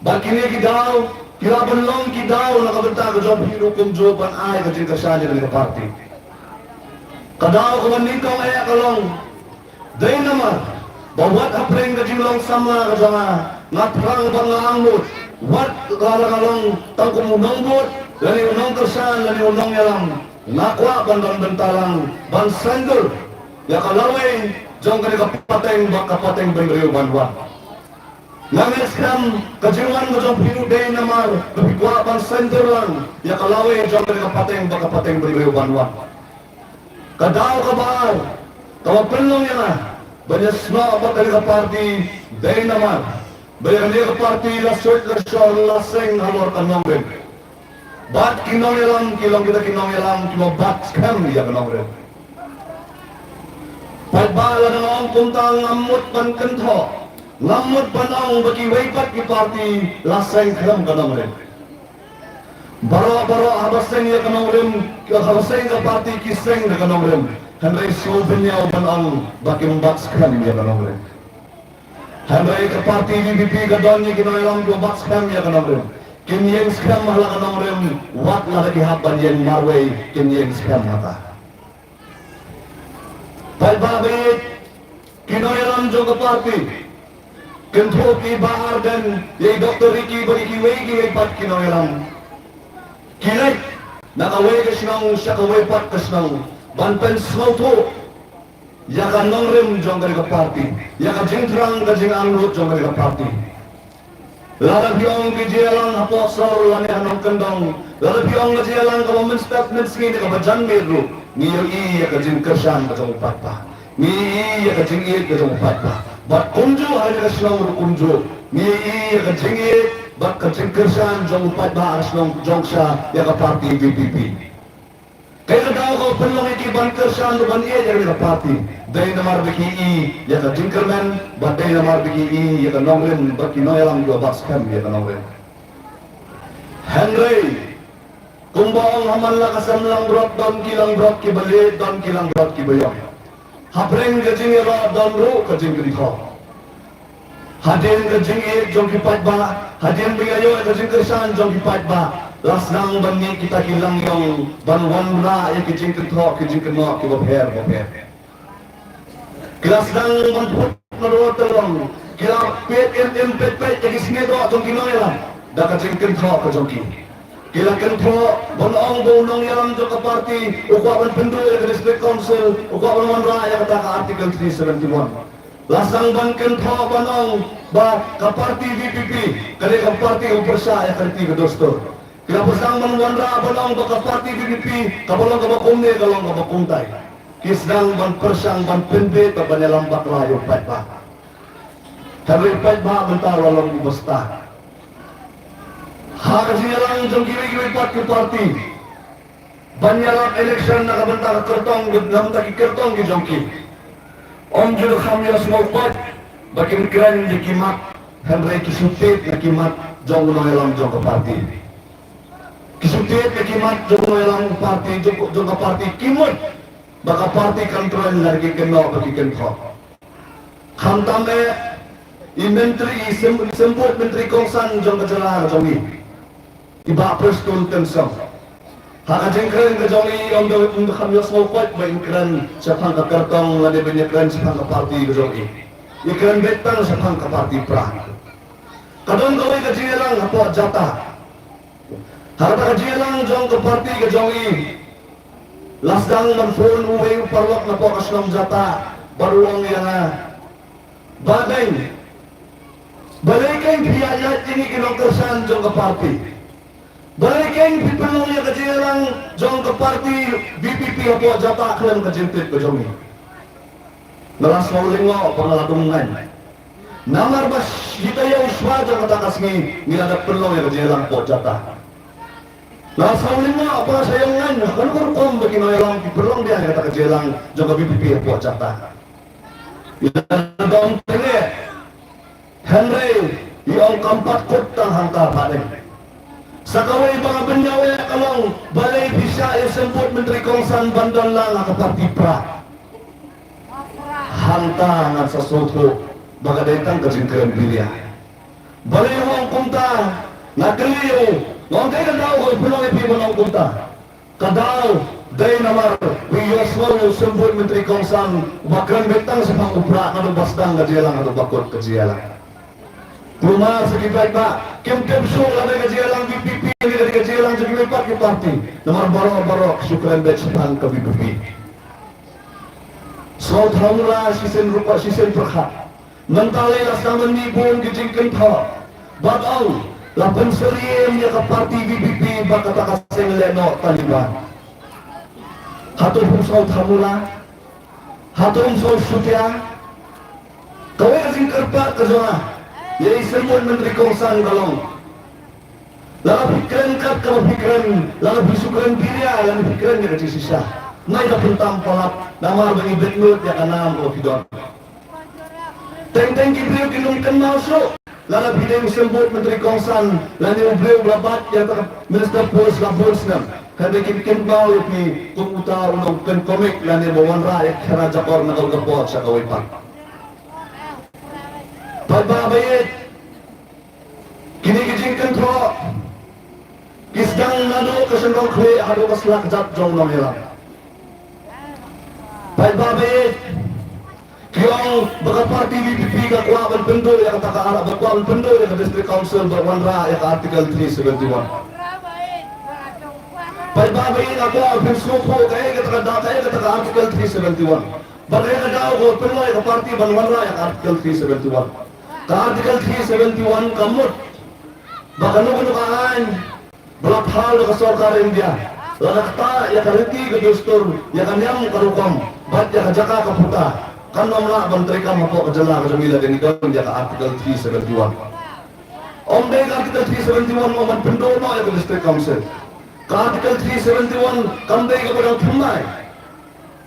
Bad kine ki daw ki lah ban long ki daw na ka bynta ka jong phi ruh kumjuh ban ai ka jingkyrshan ïa kane ka party. Ka daw kaba nyngkong eh ka long, dei namar ba wat hapdeng ka jinglong samla ka jong nga, nga thrang bad nga angnud, wat la ka long tang kum u nongbud lane u nongkyrshan lane u nongïalam, nga kwah ban don bynta lang ban saiñdur ïa ka lawei jong kane ka pateng bad ka pateng bynriew ban wan. Nga ngeit skhem ka jingwan ka jong phi ruh dei namar ba phi kwah ban saiñdur lang ïa ka lawei jong kane ka pateng bad ka pateng bynriew ban wan. Ka daw kaba ar kaba pynlong ïa nga ban ïa snoh bad kane ka party dei namar ba ïa kane ka party la suit la shor la seng halor ka nongrim. Bad ki nongïalam ki long kita ki nongïalam kiba bat skhem ïa ka nongrim. Paidbah, lada nga ong kumta ngam mut ban kynthoh, ngam mut ban ong ba kiwei pat ki party la seng khlem ka nongrim. Baroh baroh haba seng ïa ka nongrim, haba seng ka party ki seng da ka nongrim. Hynrei sngewbha ban ong ba kim bat skhem ïa ka nongrim. Hynrei ka party VPP ka don ïa ki nongïalam kiba bat skhem ïa ka nongrim. Kin ïeng skhem ha la ka nongrim, wat lada ki hap ban ïeng marwei kin ïeng skhem hangta. Paidbah baieit, ki nongïalam jong ka party, kynthup ïa i Bah Ardent, ïa i Doctor Ricky bad ïa kiwei kiwei pat ki nongïalam, ki leit na kawei ka shnong sha kawei pat ka shnong ban pynsngewthuh ïa ka nongrim jong kane ka party, ïa ka jingthrang ka jingangnud jong kane ka party. Lada phi ong ka jingïalang hapoh sor lane ha nongkyndong, lada phi ong ka jingïalang kaba mynstep mynsngi ne kaba janmiet ruh, ngi ïohi ïa ka jingkyrshan ka jong u paidbah, ngi ïohi ïa ka jingïeit ka jong u paidbah. Bad kumjuh ha kane ka shnong ruh kumjuh, ngi ïohi ïa ka jingïeit bad ka jingkyrshan jong u paidbah ha shnong jong sha ïa ka party VPP. Kaei ka daw kaba pynlong ïa ki ban kyrshan bad ban ïeit ïa kane ka party? Dei namar ba ki ïohi ïa ka jingkyrmen bad dei namar ba ki ïohi ïa ka nongrim bad ki nongïalam kiba bat skhem ïa ka nongrim. Hynrei kumba ong, ha man la ka sem langbrot don ki langbrot kiba lieh, don ki langbrot kiba ïong. Hapdeng ka jingïaroh don ruh ka jingkynthoh. Hadien ka jingïeit jong ki paidbah, hadien ba ngi ïoh ïa ka jingkyrshan jong ki paidbah, la sdang ban mih kita ki langïong ban wanrah ïa ki jingkynthoh ki jingkynnoh kiba pher bapher. Ki la sdang ban put na ro tylong, ki la peit im im peit peit ïa ki sniewdoh jong ki nongïalam da ka jingkynthoh ka jong ki. Ki la kynthoh ban ong ba u nongïalam jong ka party u kwah ban pynduh ïa ka District Council, u kwah ban wanrah ïa kata ka Article three seventy-one. La sdang ban kynthoh ban ong ba ka party VPP ka dei ka party kaba pyrshah ïa ka riti ka dustur. Ki la sdang ban wanrah ban ong ba ka party VPP kaba long kaba kumne ka long kaba kumtai. Ki sdang ban pyrshang ban pynbeit bad ban ïalam bakla ïa u paidbah. Hynrei u paidbah mynta u la long uba stad. Ha ka jingïalang jong kiwei kiwei pat ki party ban ïalap election na ka bynta ka kyrtong, na ka bynta ki kyrtong ki jong ki, ym ju da kham ïohsngew pat ba kin kren da ki mat, hynrei ki shu tied na ki mat jong u nongïalam jong ka party. Ki shu tied na ki mat jong u nongïalam party, jong, jong ka party, ki mut ba ka party kan troiñ lada ki kynnoh bad ki kynthoh. Khamtam eh i myntri, i sym-, i symbud myntri kongsan jong ka jylla ka jong ngi, i Bah Prestone Tynsong, ha ka jingkren ka jong i, ym da, ym da kham ïohsngew pat ba in kren shaphang ka kyrtong lane ba in ïakren shaphang ka party ka jong i. I kren beit tang shaphang ka party pra. Ka don kawei ka jingïalang hapoh JATA. Ha kata ka jingïalang jong ka party ka jong i, la sdang ban phone uwei u paralok napoh ka shnong JATA bad u ong ïa nga, Bah Deng, Balei kein phi ïaid ïaid ïa ngi ki nongkyrshan jong ka party? Balei kein phi pynlong ïa ka jingïalang jong ka party VPP hapoh Jatah khlem ka jingtip ka jong ngi? Nga la sngewlyngngoh ba nga la dum ngaiñ. Namar ba shi taïew shuwa jong kata ka sngi ngi la dep pynlong ïa ka jingïalang hapoh Jatah. Nga la sngewlyngngoh ba nga shu ïeng ngaiñ, ha kano ka rukom ba ki nongïalang ki pynlong biang ïa kata ka jingïalang jong ka VPP hapoh Jatah. Ïa ka dong teng eh. Hynrei i ong kam pat kut tang hangta pat eh. Sa kawei ba nga bynñiaw eh ka long, balei phi shah ïa symbud myntri kongsan ban don lang ha ka party Prah? Hangta ngan sa sngewthuh ba ka dei tang ka jingkren biria. Balei u ong kumta? Nga kylli ïa u, nga ong kaei ka daw, ka pynlong ïa phi ban ong kumta? Ka daw dei namar ba i ïohsngew ïa u symbud myntri kongsan uba kren beit tang shaphang u Prah, naduh ba sdang ka jingïalang haduh ba kut ka jingïalang. Kulmar sa ki paidbah, kim tip shuh lada ka jingïalang VPP ne ka jingïalang jong kiwei pat ki party. Namar baroh baroh ki shu kren beit shaphang ka VPP. Sngewthuh la shisien rupa shisien pyrkhat. Mynta lei la sdang ban mih bun ki jingkynthoh. Bad ong la pynsyriem ïa ka party VPP bad kata ka seng lehnoh Taliban. Hato phim sngewthuh la? Hato phim sngewthuh ïa? Kawei ka jingkyrpad ka jong nga ïa i symbud myntri kongsan ka long, lada phi kren kat kaba phi kren, lada phi shu kren biria, lada phi kren ïa ka jingshisha, nai da pyntam palat, namar ba ngi bit lut ïa ka nam kaba phi don. Teng teng ki briew kin ym kynmaw shuh lada phi dei u symbud myntri kongsan lane u briew ba la bat ïa ka minister post la bun snem. Hynrei kin kynmaw ïa phi kum uta u nongpynkomik lane ba wanrah ïa ka khera jakor na kawei ka por sha kawei pat. Paidbah ba ïeit, kine ki jingkynthoh ki sdang naduh ka shynrong khlieh haduh ka sla kjat jong u nongïalam. Paidbah ba ïeit, ki ong ba ka party VPP ka kwah ban pynduh ïa kata ka ar, ba kwah ban pynduh ïa ka District Council bad wanrah ïa ka Article three seventy-one. Paidbah ba ïeit, nga kwah phin sngewthuh kaei kata ka daw, kaei kata ka Article three seventy-one. Bad kaei ka daw ka pynlong ïa ka party ban wanrah ïa ka Article three seventy-one. Ka Article three seventy-one ka mut ba kano kano ka aiñ ba la phah da ka sorkar India, lada ktah ïa ka riti ka dustur, ïa ka niam ka rukom bad ïa ka jaka ka puta, kan ym lah ban treikam hapoh ka jylla ka jong ngi lada ngi don ïa ka Article three seventy-one. Ym dei ka Article three seventy-one ong ban pynduh noh ïa ka District Council. Ka Article three seventy-one kam dei kaba dang thymmai.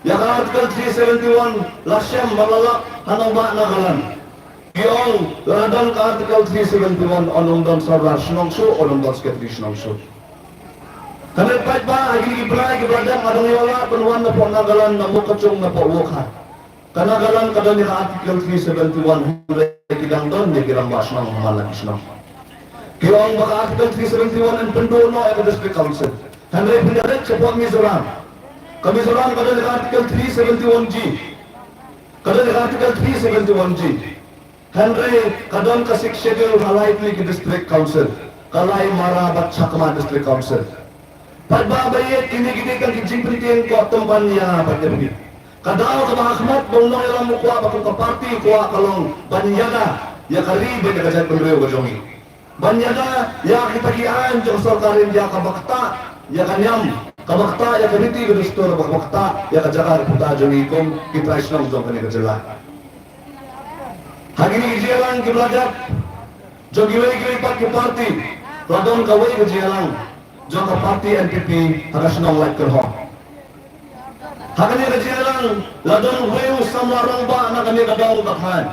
Ïa ka Article three seventy-one la shem bad la lap ha nongbah Nagaland. Ki ong lada don ka Article three seventy-one, yn ym don sordar shnong shuh, yn ym don secretary shnong shuh. Hynrei paidbah, ha kine ki bnai kiba la dep nga dang ïoh lad ban wan napoh Nagaland, na Mokokchung, napoh Wokha. Ka Nagaland ka don ïa ka Article three seventy-one, hynrei ki dang don ïa ki rangbah shnong ha man la ki shnong. Ki ong ba ka Article three seventy-one yn pynduh noh ïa ka District Council. Hynrei pynïaid shapoh Mizoram. Ka Mizoram ka don ïa ka Article three seventy-one G. Ka don ïa ka Article three seventy-one G. Hynrei ka don ka Sixth Schedule ha lai tylli ki District Council. Ka Lai, Mara bad Chakma District Council. Paidbah ba ïeit, kine ki dei tang ki jingpyntieng kaba tymmen ïa nga bad ïa phi. Ka daw kaba ha khmat ba u nongïalam u kwah, ba kum ka party u kwah, ka long ban ïada ïa ka ri bad ïa ka jaitbynriew ka jong ngi. Ban ïada ïa kita ki aiñ jong ka sorkar India kaba ktah ïa ka niam, kaba ktah ïa ka riti ka dustur, kaba ktah ïa ka jaka ka puta jong ngi kum ki trai shnong jong kane ka jylla. Ha kine ki jingïalang kiba la dep jong kiwei kiwei pat ki party, la don kawei ka jingïalang jong ka party NPP ha ka shnong Laitkyrhong. Ha kane ka jingïalang la don uwei u samla rangbah na kane ka dong ka thaiñ,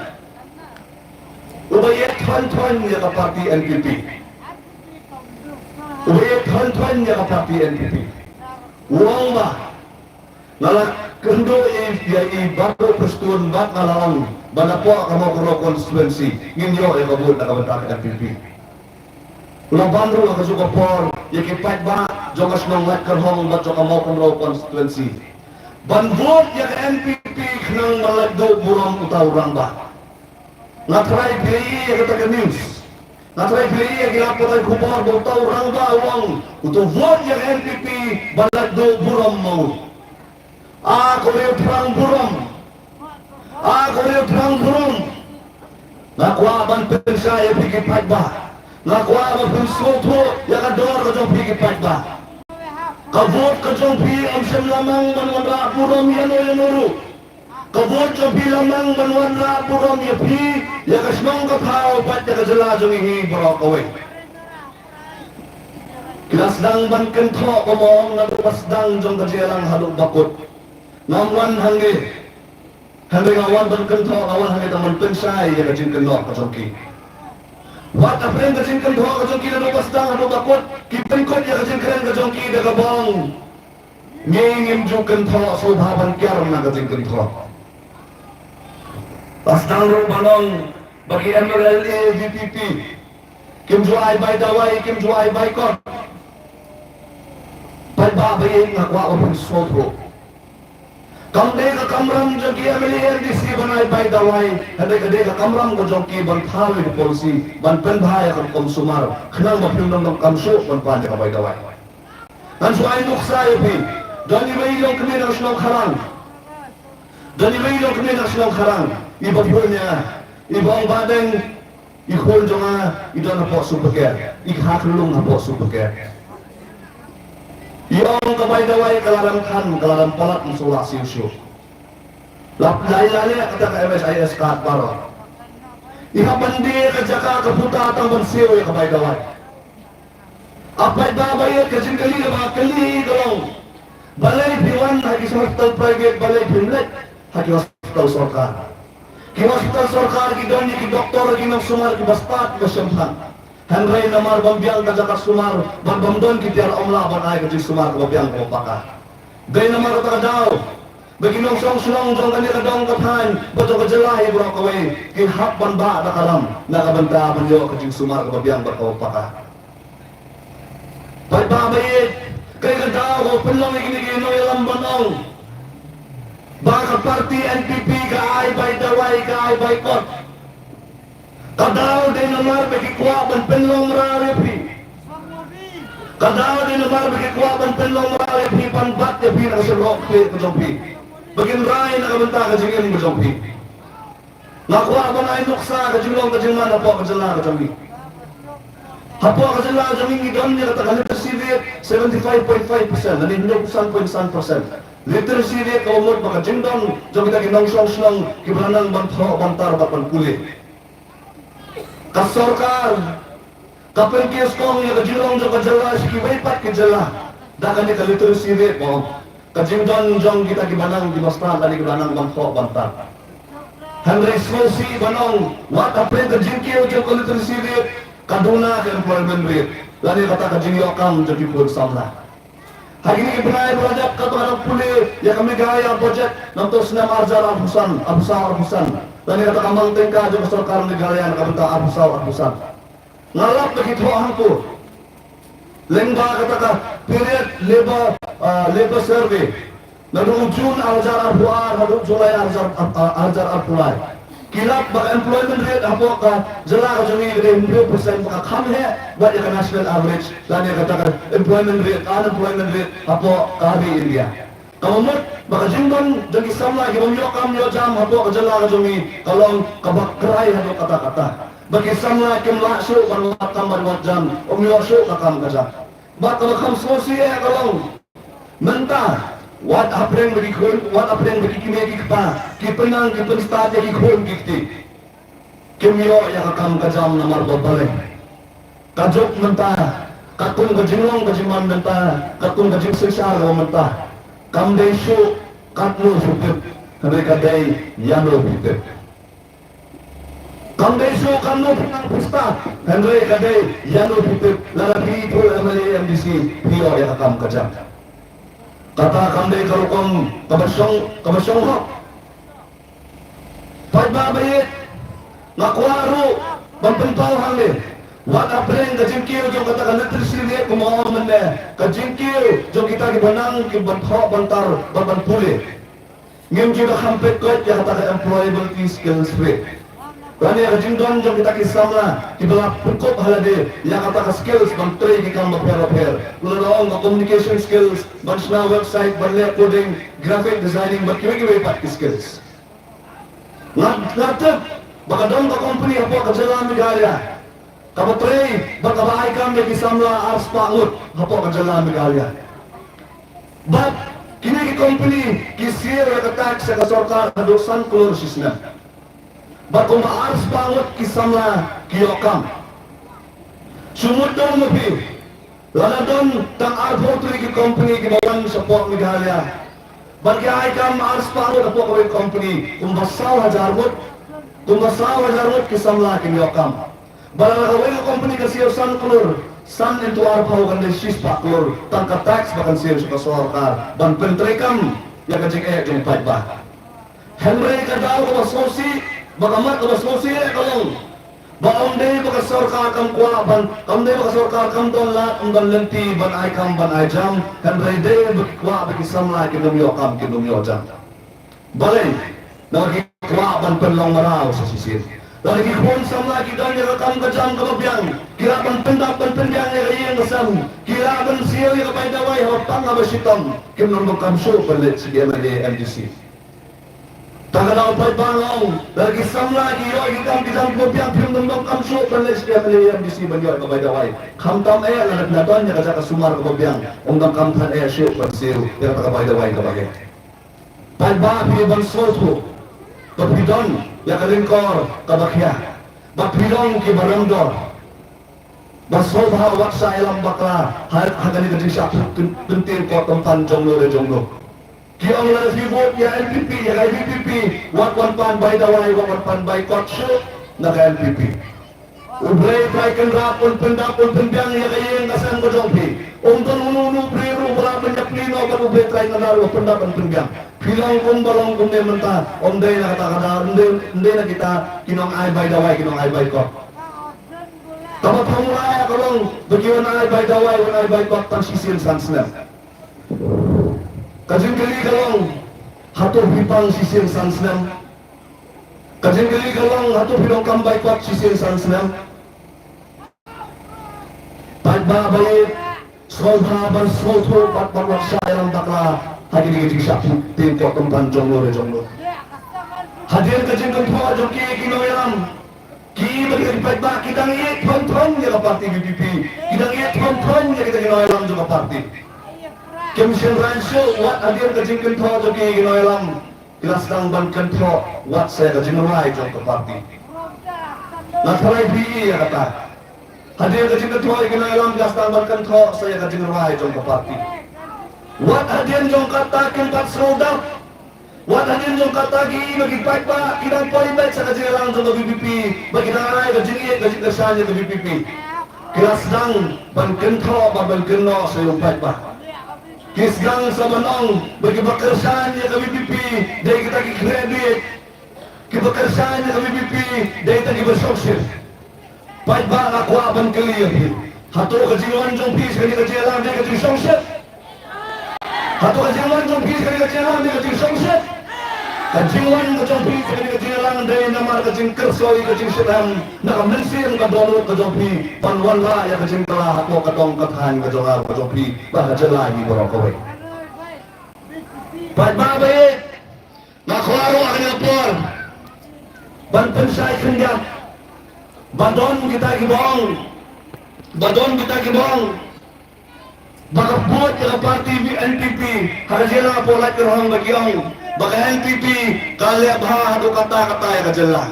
uba ïeit thon thon ïa ka party NPP. Uba ïeit thon thon ïa ka party NPP. U ong ba, nga la kynduh ïa i, ïa i Bah Prestone bad nga la ong ba napoh ka Mawkynrew constituency ngin ïoh ïa ka vote na ka bynta ka NPP. U la ban ruh ha kajuh ka por ïa ki paidbah jong ka shnong Laitkyrhong bad jong ka Mawkynrew constituency ban vote ïa ka NPP khnang ban lait duh burom uta u rangbah. Nga tharai phi la ïohi ïa kata ka news. Nga tharai phi la ïohi ïa ki lad pathai khubor ba uta u rangbah u ong uto u vote ïa ka NPP ban lait duh burom ma u. A ko riewthrang burom. A ko riewthrang burom. Nga kwah ban pynshai ïa phi ki paidbah. Nga kwah ban pynsngewthuh ïa ka dor ka jong phi ki paidbah. Ka vote ka jong phi ym shym la mang ban wanrah burom ïa no ïa no ruh. Ka vote jong phi la mang ban wanrah burom ïa phi, ïa ka shnong ka thaw bad ïa ka jylla jong ngi baroh kawei. Ki la sdang ban kynthoh, kumba ong, naduh ba sdang jong ka jingïalang haduh ba kut. Ngam wan hangne. Hynrei nga wan ban kynthoh, nga wan hangne tang ban pynshai ïa ka jingkynnoh ka jong ki. Wat hapdeng ka jingkynthoh ka jong ki naduh ba sdang haduh ba kut, ki pynkut ïa ka jingkren ka jong ki da kaba ong, ngi ngim ju kynthoh shuh, bha ban kiar na ka jingkynthoh. La sdang ruh ban ong ba ki M L A V P P kim ju ai bai dawai, kim ju ai bai kot. Paidbah ba ïeit, nga kwah ban pynsngewthuh. Kam dei ka kamram jong ki M L A M D C ban ai bai dawai, hynrei ka dei ka kamram ka jong ki ban thaw ïa ka policy ban pynbha ïa ka rukom sumar, khnang ba phim donkam shuh ban pan ïa ka bai dawai. Ngan shu ai nuksa ïa phi. Don iwei i longkmie na ka shnong Kharang. Don iwei i longkmie na ka shnong Kharang iba phone ïa nga, iba ong, Bah Deng, i khun jong nga i don hapoh Supercare, i kha khyllung hapoh Supercare. I ong ka bai dawai ka la dang than, ka la dang palat, ym shu lah siew shuh. La, la ïaleh kata ka M S I S card baroh. I hap ban die ka jaka ka puta tang ban siew ïa ka bai dawai. A paidbah ba ïeit, ka jingkylli kaba nga kylli ka long, balei phi wan ha ki hospital private, balei phim leit ha ki hospital sorkar? Ki hospital sorkar ki don ïa ki doktor, ki nongsumar kiba stad, kiba shemphang. Hynrei namar bym biang ka jaka sumar bad bym don ki tiar amla ban ai ka jingsumar kaba biang kaba paka. Dei namar kata ka daw ba ki nongshong shnong jong kane ka dong ka thaiñ bad jong ka jylla hi baroh kawei ki hap ban bah da ka ram na ka bynta ban ïoh ka jingsumar kaba biang bad kaba paka. Paidbah ba ïeit, kaei ka daw kaba pynlong ïa kine ki nongïalam ban ong ba ka party N P P ka ai bai dawai, ka ai bai kot? Ka daw dei namar ba ki kwah ban pynlong mraw ïa phi. Ka daw dei namar ba ki kwah ban pynlong mraw ïa phi, ban bat ïa phi na ka shyllangktieh ka jong phi, ba kin rai na ka bynta ka jingim ka jong phi. Nga kwah ban ai nuksa ka jinglong ka jingman hapoh ka jylla ka jong ngi. Hapoh ka jylla ka jong ngi ngi don ïa kata ka literacy rate seventy five point five percent, lane hynñiewphew san point san percent. Literacy rate kaba mut ba ka jingdon jong kita ki nongshong shnong kiba la nang ban thoh ban tar bad ban pule. Ka sorkar ka pynkiew skong ïa ka jinglong jong ka jylla sha kiwei pat ki jylla da kane ka literacy rate ba ong, ka jingdon jong kita kiba nang, kiba stad lane kiba nang ban thoh ban tar. Hynrei sngewsih ban ong, wat hapdeng ka jingkiew jong ka literacy rate ka duna ka employment rate lane kata ka jingïoh kam jong ki khun samla. Ha kine ki bnai ba la dep, katba nga dang pule ïa ka Meghalaya budget namar u snem ar hajar arphew san, arphew saw arphew san, lane kata ka mang tyngka jong ka sorkar Meghalaya na ka bynta arphew saw arphew san, nga lap ba ki thoh hangto lyngba kata ka period labor, ah, labor survey, naduh u June ar hajar arphew ar haduh u July ar hajar, ah, ar hajar arphew lai. Ki lap ba ka employment rate hapoh ka jylla ka jong ngi ka dei hynriew percent, ba ka kham heh bad ïa ka national average lane kata ka employment rate, unemployment rate hapoh ka ri India. Kaba mut ba ka jingdon jong ki samla ki bym ïoh kam ïoh jam hapoh ka jylla ka jong ngi ka long kaba krai haduh katta katta, ba ki samla kim lah shuh ban wad kam ban wad jam, ym ïoh shuh ka kam ka jam. Bad kaba kham sngewsih eh ka long, mynta wat hapdeng ba ki khun, wat hapdeng ba ki kmie ki kpa ki pynang ki pynstad ïa ki khun ki kti, kim ïoh ïa ka kam ka jam namar ba balei? Ka juk mynta, katkum ka jinglong ka jingman mynta, katkum ka jingsynshar kaba mynta, kam dei shuh katno phi tip, hynrei ka dei ïano phi tip. Kam dei shuh katno phi nang phi stad, hynrei ka dei ïano phi tip, lada phi ithuh M L A M D C phi ïoh ïa ka kam ka jam. Kata kam dei ka rukom kaba shong, kaba shong hok. Paidbah ba ïeit, nga kwah ruh ban pynpaw hangne, wat hapdeng ka jingkiew jong kata ka literacy rate kumba ong mynne, ka jingkiew jong kita kiba nang kiba thoh ban tar bad ban pule, ngim ju da kham peit koit ïa kata ka employability skills rate lane ka jingdon jong kita ki samla kiba la pynkup ha lade ïa kata ka skills ban trei ki kam bapher bapher, lada ong ka communication skills, ban shna website, ban leh coding, graphic designing bad kiwei kiwei pat ki skills. Nga, nga tip ba ka don ka company hapoh ka jylla Meghalaya kaba trei bad kaba ai kam ïa ki samla arspah ngut hapoh ka jylla Meghalaya. Bad kine ki company ki siew ïa ka tax sha ka sorkar haduh san klur shi snem. Bad kumba arspah ngut ki samla ki ïoh kam. Shu mut dong ma phi, lada don tang arphew tylli ki company kiba wan shapoh Meghalaya, bad ki ai kam arspah ngut hapoh kawei ka company, kumba saw hajar ngut, kumba saw hajar ngut ki samla kin ïoh kam. Bad lada kawei ka company ka siew san klur, san into arphew kan dei shispah klur tang ka tax ba kan siew sha ka sorkar ban pyntreikam ïa ka jingeh jong u paidbah. Hynrei ka daw kaba sngewsih, ba ka mat kaba sngewsih eh ka long ba ym dei ba ka sorkar kam kwah ban, kam dei ba ka sorkar kam don lad, kam don lynti ban ai kam ban ai jam, hynrei dei ba ki kwah ba ki samla kin ym ïoh kam, kin ym ïoh jam. Balei? Namar ki kwah ban pynlong mraw sa shisien. Lada ki khun samla ki don ïa ka kam ka jam kaba biang, ki lah ban pyndap ban pynbiang ïa ka ïing ka sem, ki lah ban siew ïa ka bai dawai haba pang haba shitom, kim nym donkam shuh ban leit sha ki M L A M D C. Te ka daw paidbah nga ong, lada ki samla ki ïoh ïa ki kam ki jam kaba biang, kim nym donkam shuh ban leit sha ki M L A M D C ban ïoh ïa ka bai dawai. Khamtam eh lada phi la don ïa ka jaka sumar kaba biang, ym donkam than eh shuh ban siew ïa kata ka bai dawai kaba heh. Paidbah, phi ban sngewthuh ba phi don ïa ka ryngkor kaba khia, ba phi don kiba rem dor. Ba sngewbha wat sa ïalam bakla ha, ha kane ka jingshah pyn-, pyntieng kot tympan jong no re jong no. Ki ong lada phi vote ïa N P P, ïa ka V P P, wat wan pan bai dawai, wat wan pan bai kot shuh na ka N P P. U Blei trai kynrad un pyndap un pynbiang ïa ka ïing ka sem ka jong phi. Ym don uno uno u briew ruh ba lah ban ïapli noh bad U Blei trai kynrad un pyndap un pynbiang. Phi long kumba long kumne mynta, ym dei na kata ka daw, ym dei, ym dei na kita ki nong ai bai dawai, ki nong ai bai kot. Kaba pynlong ka long ba ki wan ai bai dawai, wan ai bai kot tang shisien san snem. Ka jingkylli ka long, hato phi pang shisien san snem? Ka jingkylli ka long, hato phi donkam bai kot shisien san snem? Paidbah ba ïeit, sngewbha ban sngewthuh bad ban wat sa ïalam bakla ha kine ki jingshah pyntieng kot tympan jong no re jong no. Hadien ka jingkynthoh jong ki, ki nongïalam, ki ba ki paidbah ki dang ïeit thon thon ïa ka party V P P, ki dang ïeit thon thon ïa kita ki nongïalam jong ka party. Kim shynrang shuh wat hadien ka jingkynthoh jong ki, ki nongïalam, ki la sdang ban kynthoh wat sa ïa ka jingrwai jong ka party. Nga tharai phi ïa kata. Hadien ka jingkynthoh ïa ki nongïalam ki la sdang ban kynthoh sa ïa ka jingrwai jong ka party. Wat hadien jong kata kim pat sngewdap. Wat hadien jong kata ki, ba ki paidbah ki dang poi beit sa ka jingïalang jong ka V P P, ba ki dang ai ka jingïeit ka jingkyrshan ïa ka V P P. Ki la sdang ban kynthoh bad ban kynnoh sa ïa u paidbah. Ki sdang sa ban ong ba kiba kyrshan ïa ka V P P dei kita ki khlieh bieit. Kiba kyrshan ïa ka V P P dei kita kiba shongshit. Paidbah, nga kwah ban kylli ïa phi. Hato ka jingwan jong phi sha kane ka jingïalang dei ka jingshongshit? Hato ka jingwan jong phi sha kane ka jingïalang dei ka jingshongshit? Ka jingwan ka jong phi sha kane ka jingïalang dei namar ka jingkyrsoi, ka jingshitrhem na ka mynsiem ka dohnud ka jong phi ban wanrah ïa ka jingkylla hapoh ka dong ka thaiñ ka jong nga ka jong phi bad ka jylla hi baroh kawei. Paidbah ba ïeit, nga kwah ruh ha kane ka por ban pynshai khyndiat ba don kita kiba ong, ba don kita kiba ong ba ka vote ïa ka party N P P ha ka jylla hapoh Laitkyrhong, ba ki ong ba ka N P P ka leh bha haduh katta katta ïa ka jylla.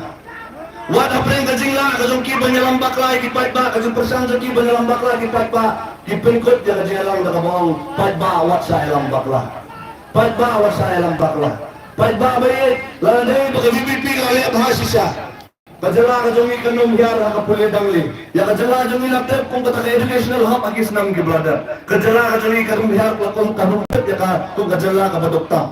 Wat hapdeng ka jinglah ka jong ki ban ïalam bakla ïa ki paidbah, ka jingpyrshang jong ki ban ïalam bakla ïa ki paidbah, ki pynkut ïa ka jingïalang da kaba ong, paidbah wat sa ïalam bakla. Paidbah wat sa ïalam bakla. Paidbah ba ïeit, lada dei ba ka V P P ka leh bha shisha, ka jylla ka jong ngi kan ym hiar ha ka pule dang lieh. Ïa ka jylla jong ngi la tip kum kata ka educational hub ha ki snem kiba la dep. Ka jylla ka jong ngi kan ym hiar kum, kan ym tip ïa ka kum ka jylla kaba duk tam.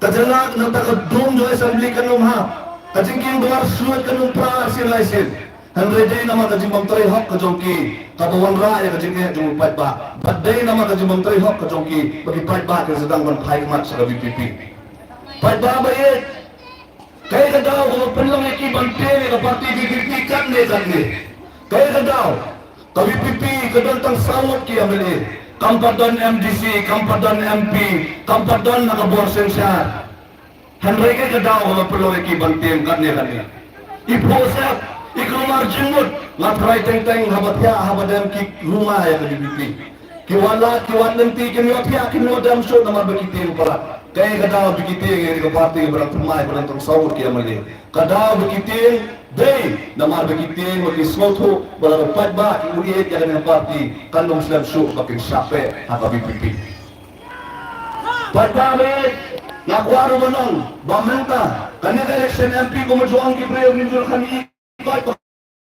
Ka jylla nangta ka dum jong assembly kan ym hap. Ka jingkieng dwar suit kan ym pra arsien laisien. Hynrei dei namar ka jingbym trei hok ka jong ki kaba wanrah ïa ka jingeh jong u paidbah. Bad dei namar ka jingbym trei hok ka jong ki ba ki paidbah ki sdang ban phai khmat sha ka V P P. Paidbah ba ïeit, kaei ka daw kaba pynlong ïa ki ban tieng ïa ka party V P P katne katne? Kaei ka daw? Ka V P P ka don tang saw ngut ki M L A, kam pat don M D C, kam pat don M P, kam pat don na ka bor synshar. Hynrei kaei ka daw kaba pynlong ïa ki ban tieng katne katne? I phuh sep, i kulmar jingmut, nga tharai teng teng haba thiah haba dem ki ruma ïa ka VPP. Ki wan lad, ki wan lynti, kin ïoh thiah, kin ïoh dem shuh namar ba ki tieng palat. Kaei ka daw ba ki tieng ïa ka party ba dang thymmai ba dang tong saw ngut ki MLA. Ka daw ba ki tieng dei namar ba ki tieng ba ki sngewthuh ba lada u paidbah u ïeit ïa kane ka party kan ym slem shuh ba kin shah peh ha ka VPP. Paidbah ba ïeit, nga kwah ruh ban ong ba mynta kane ka election MP kum u jong ki briew ngim ju kham ïohi.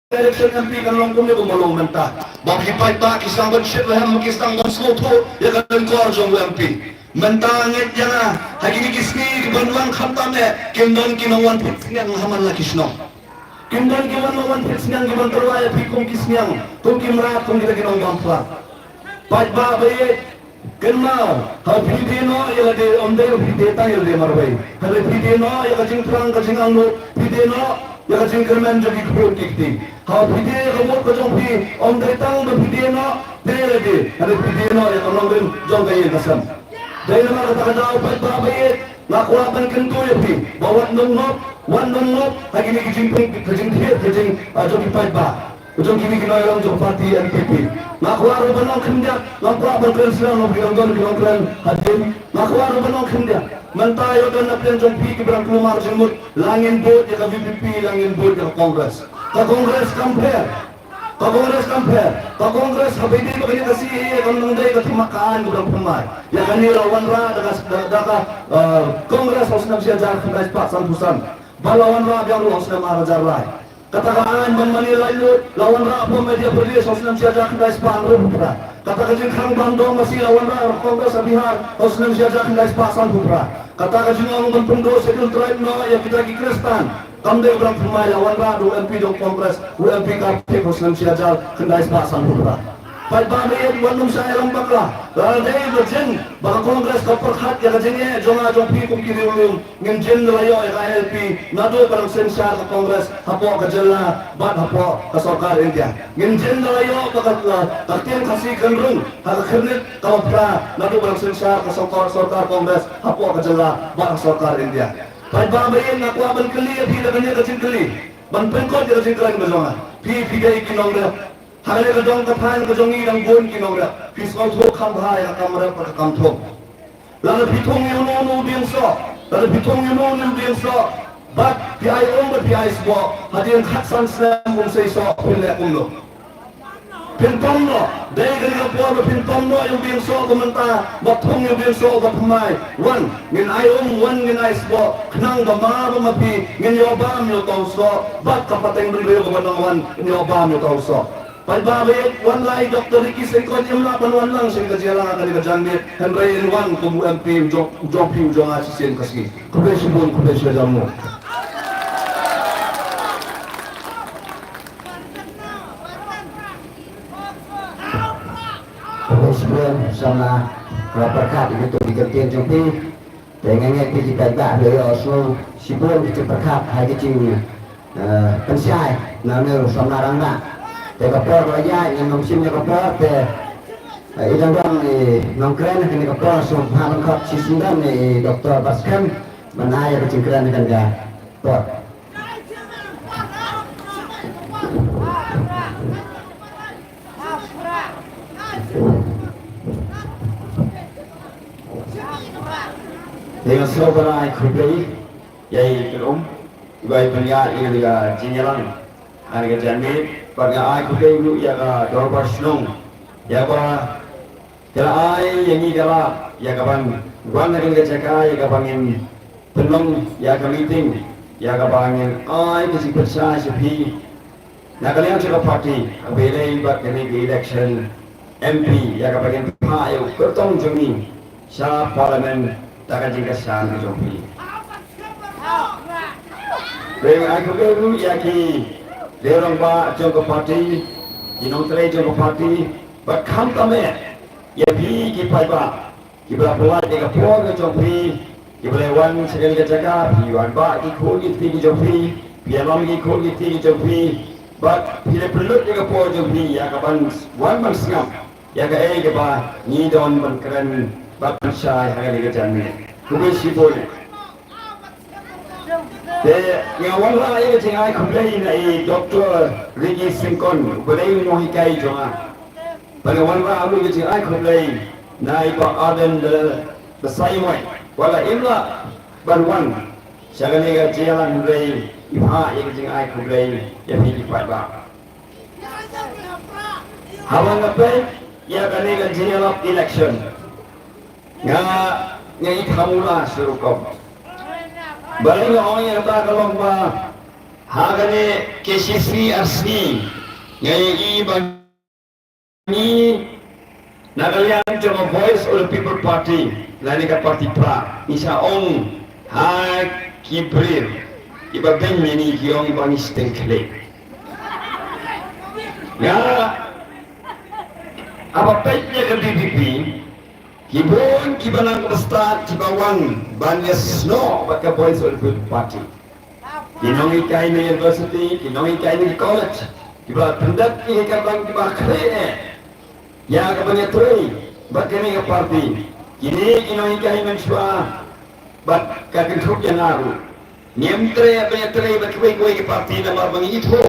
Election MP kan long kumne kumba long mynta. Ba ki paidbah ki sdang ban shit rhem, ki sdang ban sngewthuh ïa ka lyngkor jong u MP. Mynta ngeit ïa nga, ha kine ki sngi ki ban wan khamtam eh, kim don ki nongwan phit sniang ha man la ki shnong. Kim don ki wan nongwan phit sniang ki ban tyrwa ïa phi kum ki sniang, kum ki mrad, kum kita ki nongbam phlak. Paidbah ba ïeit, kynmaw, haba phi die noh ïa lade, ym dei ba phi die tang ïa lade marwei. Haba phi die noh ïa ka jingthrang ka jingangnud, phi die noh ïa ka jingkyrmen jong ki khun ki kti. Haba phi die ïa ka vote ka jong phi, ym dei tang ba phi die noh, die ïa lade. Haba phi die noh ïa ka nongrim jong ka ïing ka sem. Dei namar kata ka daw paidbah ba ïeit, nga kwah ban kyntu ïa phi ba wat nym ngop, wat nym ngop ha kine ki jingpynk, ka jingthied ka jing, ah, jong ki paidbah. Jong kine ki nongïalam jong party NPP. Nga kwah ruh ban ong khyndiat, nga kwah ban kren shuwa, nga kwah ban kren hadien. Nga kwah ruh ban ong khyndiat. Mynta ïoh don na pdeng jong phi kiba dang kulmar jingmut, la ngin bud ïa ka VPP, la ngin bud ïa ka Congress. Ka Congress kam pher. Ka Congress kam pher. Ka Congress haba ïadei bad kane ka CAA kam nang dei ka thymmai, ka aiñ kaba dang thymmai. Ïa kane la wanrah da ka, da, da ka, eh, Congress ha u snem shi hajar khyndai spah sanphew san. Bad la wanrah biang ruh ha u snem ar hajar lai. Kata ka aiñ ban mane laitluid la wanrah hapoh Madhya Pradesh ha u snem shi hajar khyndai spah hynriewphew phra. Kata ka jingkhang ban dong masi la wanrah ha Congress ha Bihar ha u snem shi hajar khyndai spah sanphew phra. Kata ka jingong ban pynduh Scheduled Tribe noh ïa kita ki Khristan kam dei ba dang thymmai, la wanrah da u MP jong Congress, u MP Karthik ha u snem shi hajar khyndai spah sanphew phra. Paidbah ba ïeit, wat nym shah ïalam bakla. Lada dei ba jin ba ka Congress ka pyrkhat ïa ka jingeh jong nga jong phi kum ki riewlum, ngin jin da la ïoh ïa ka ILP naduh ba dang synshar ka Congress hapoh ka jylla bad hapoh ka sorkar India. Ngin jin da la ïoh ba ka, ka, ka ktien Khasi kan rung ha ka khyrnit kaba phra naduh ba dang synshar ka sorkar, sorkar Congress hapoh ka jylla bad ha sorkar India. Paidbah ba ïeit, nga kwah ban kylli ïa phi da kane ka jingkylli, ban pynkut ïa ka jingkren ka jong nga. Phi, phi dei ki nongrep. Ha kane ka dong ka thaiñ ka jong ngi dang bun ki nongrep. Phi sngewthuh kham bha ïa ka kam rep bad ka kam thung. Lada phi thung ïa uno uno u dieng soh, lada phi thung ïa uno uno u dieng soh, bad phi ai um bad phi ai sboh, hadien khatsan snem um sei soh, phin leh kumno? Phin pom noh, dei kane ka por ba phin pom noh ïa u dieng soh ba mynta, bad thung ïa u dieng soh ba thymmai. Wan, ngin ai um, wan ngin ai sboh, khnang ba ma, ba ma phi ngin ïoh bam ïoh tau soh, bad ka pateng bynriew kaba nang wan ngin ïoh bam ïoh tau soh. Paidbah ba ïeit, wan lai Doctor Ricky Syngkon, im lah ban wan lang sha kane ka jingïalang ha kane ka janmiet, hynrei in wan kum u MP u jong, u jong phi u jong nga shisien ka sngi. Khublei shibun, khublei shihajar nguh. Khublei shibun, samla, la pyrkhat ïa kito ki kyntien jong phi. Te nga ngeit phi ki paidbah phi la ïohsngew shibun ki jingpyrkhat ha ki jing, eh, pynshai na une u samla rangbah. Te ka por ka la ïaid, ngam shim ïa ka por te, eh, i dang don i nongkren ha kane ka por, sngewbha ban khot shisyndon i Doctor Batskhem ban ai ïa ka jingkren ha kane ka por. Te nga sngewbha ban ai khublei ïa i Kynum, i ba i pynïaid ïa ka jingïalang ha kane ka janmiet, bad nga ai khublei ruh ïa ka Dorbar Shnong, ïa ba ka la ai ïa ngi ka lad ïa ka ban wan ha kane ka jaka, ïa ka ba ngin pynlong ïa ka meeting, ïa ka ba ngin ai ka jingpynshai sha phi na ka liang jong ka party, haba ïadei bad kane ka election MP, ïa ka ba ngin phah ïa u kyrtong jong ngi sha Parliament da ka jingkyrshan ka jong phi. Te nga ai khublei ruh ïa ki rangbah jong ka party, ki nongtrei jong ka party, bad khamtam eh ïa phi ki paidbah kiba la pynlait ïa ka por ka jong phi, kiba la wan sha kane ka jaka, phi wan bah ki khun ki kti ki jong phi, phi ïalam ki khun ki kti ki jong phi, bad phi la pynlut ïa ka por jong phi ïa ka ban wan ban sngap ïa kaei kaba ngi don ban kren bad pynshai ha kane ka janmiet. Khublei shibun. Te nga wanrah ïa ka jingai khublei na i Doctor Ricky Syngkon, u ba dei u nonghikai jong nga. Bad nga wanrah ruh ïa ka jingai khublei na i Bah Ardent Basaiawmoit, ba la im lah ban wan sha kane ka jingïalang, hynrei i phah ïa ka jingai khublei ïa phi ki paidbah. Haba nga peit ïa kane ka jingïalap election, nga, nga i thamula shi rukom. Balei nga ong ïa kata ka long ba ha kane K C C R C nga ïohi ba ngi na ka liang jong ka Voice of the People Party lane ka party Prah, ngi sa ong ha ki briew kiba beiñ ïa ngi ki ong ba ngi shiteng khlieh. Nga, haba peit ïa ka V P P, ki bun kiba nang kaba stad kiba wan ban ïasnoh bad ka Voice of the People Party. Ki nonghikai na university, ki nonghikai na college, kiba pyndep ïa ka bang kiba khleh eh ïa ka ban ïatrei bad kane ka party. Kine ki nonghikai mynshuwa bad ka kynthup ïa nga ruh, ngim treh ban ïatrei bad kiwei kiwei ki party namar ba ngi ithuh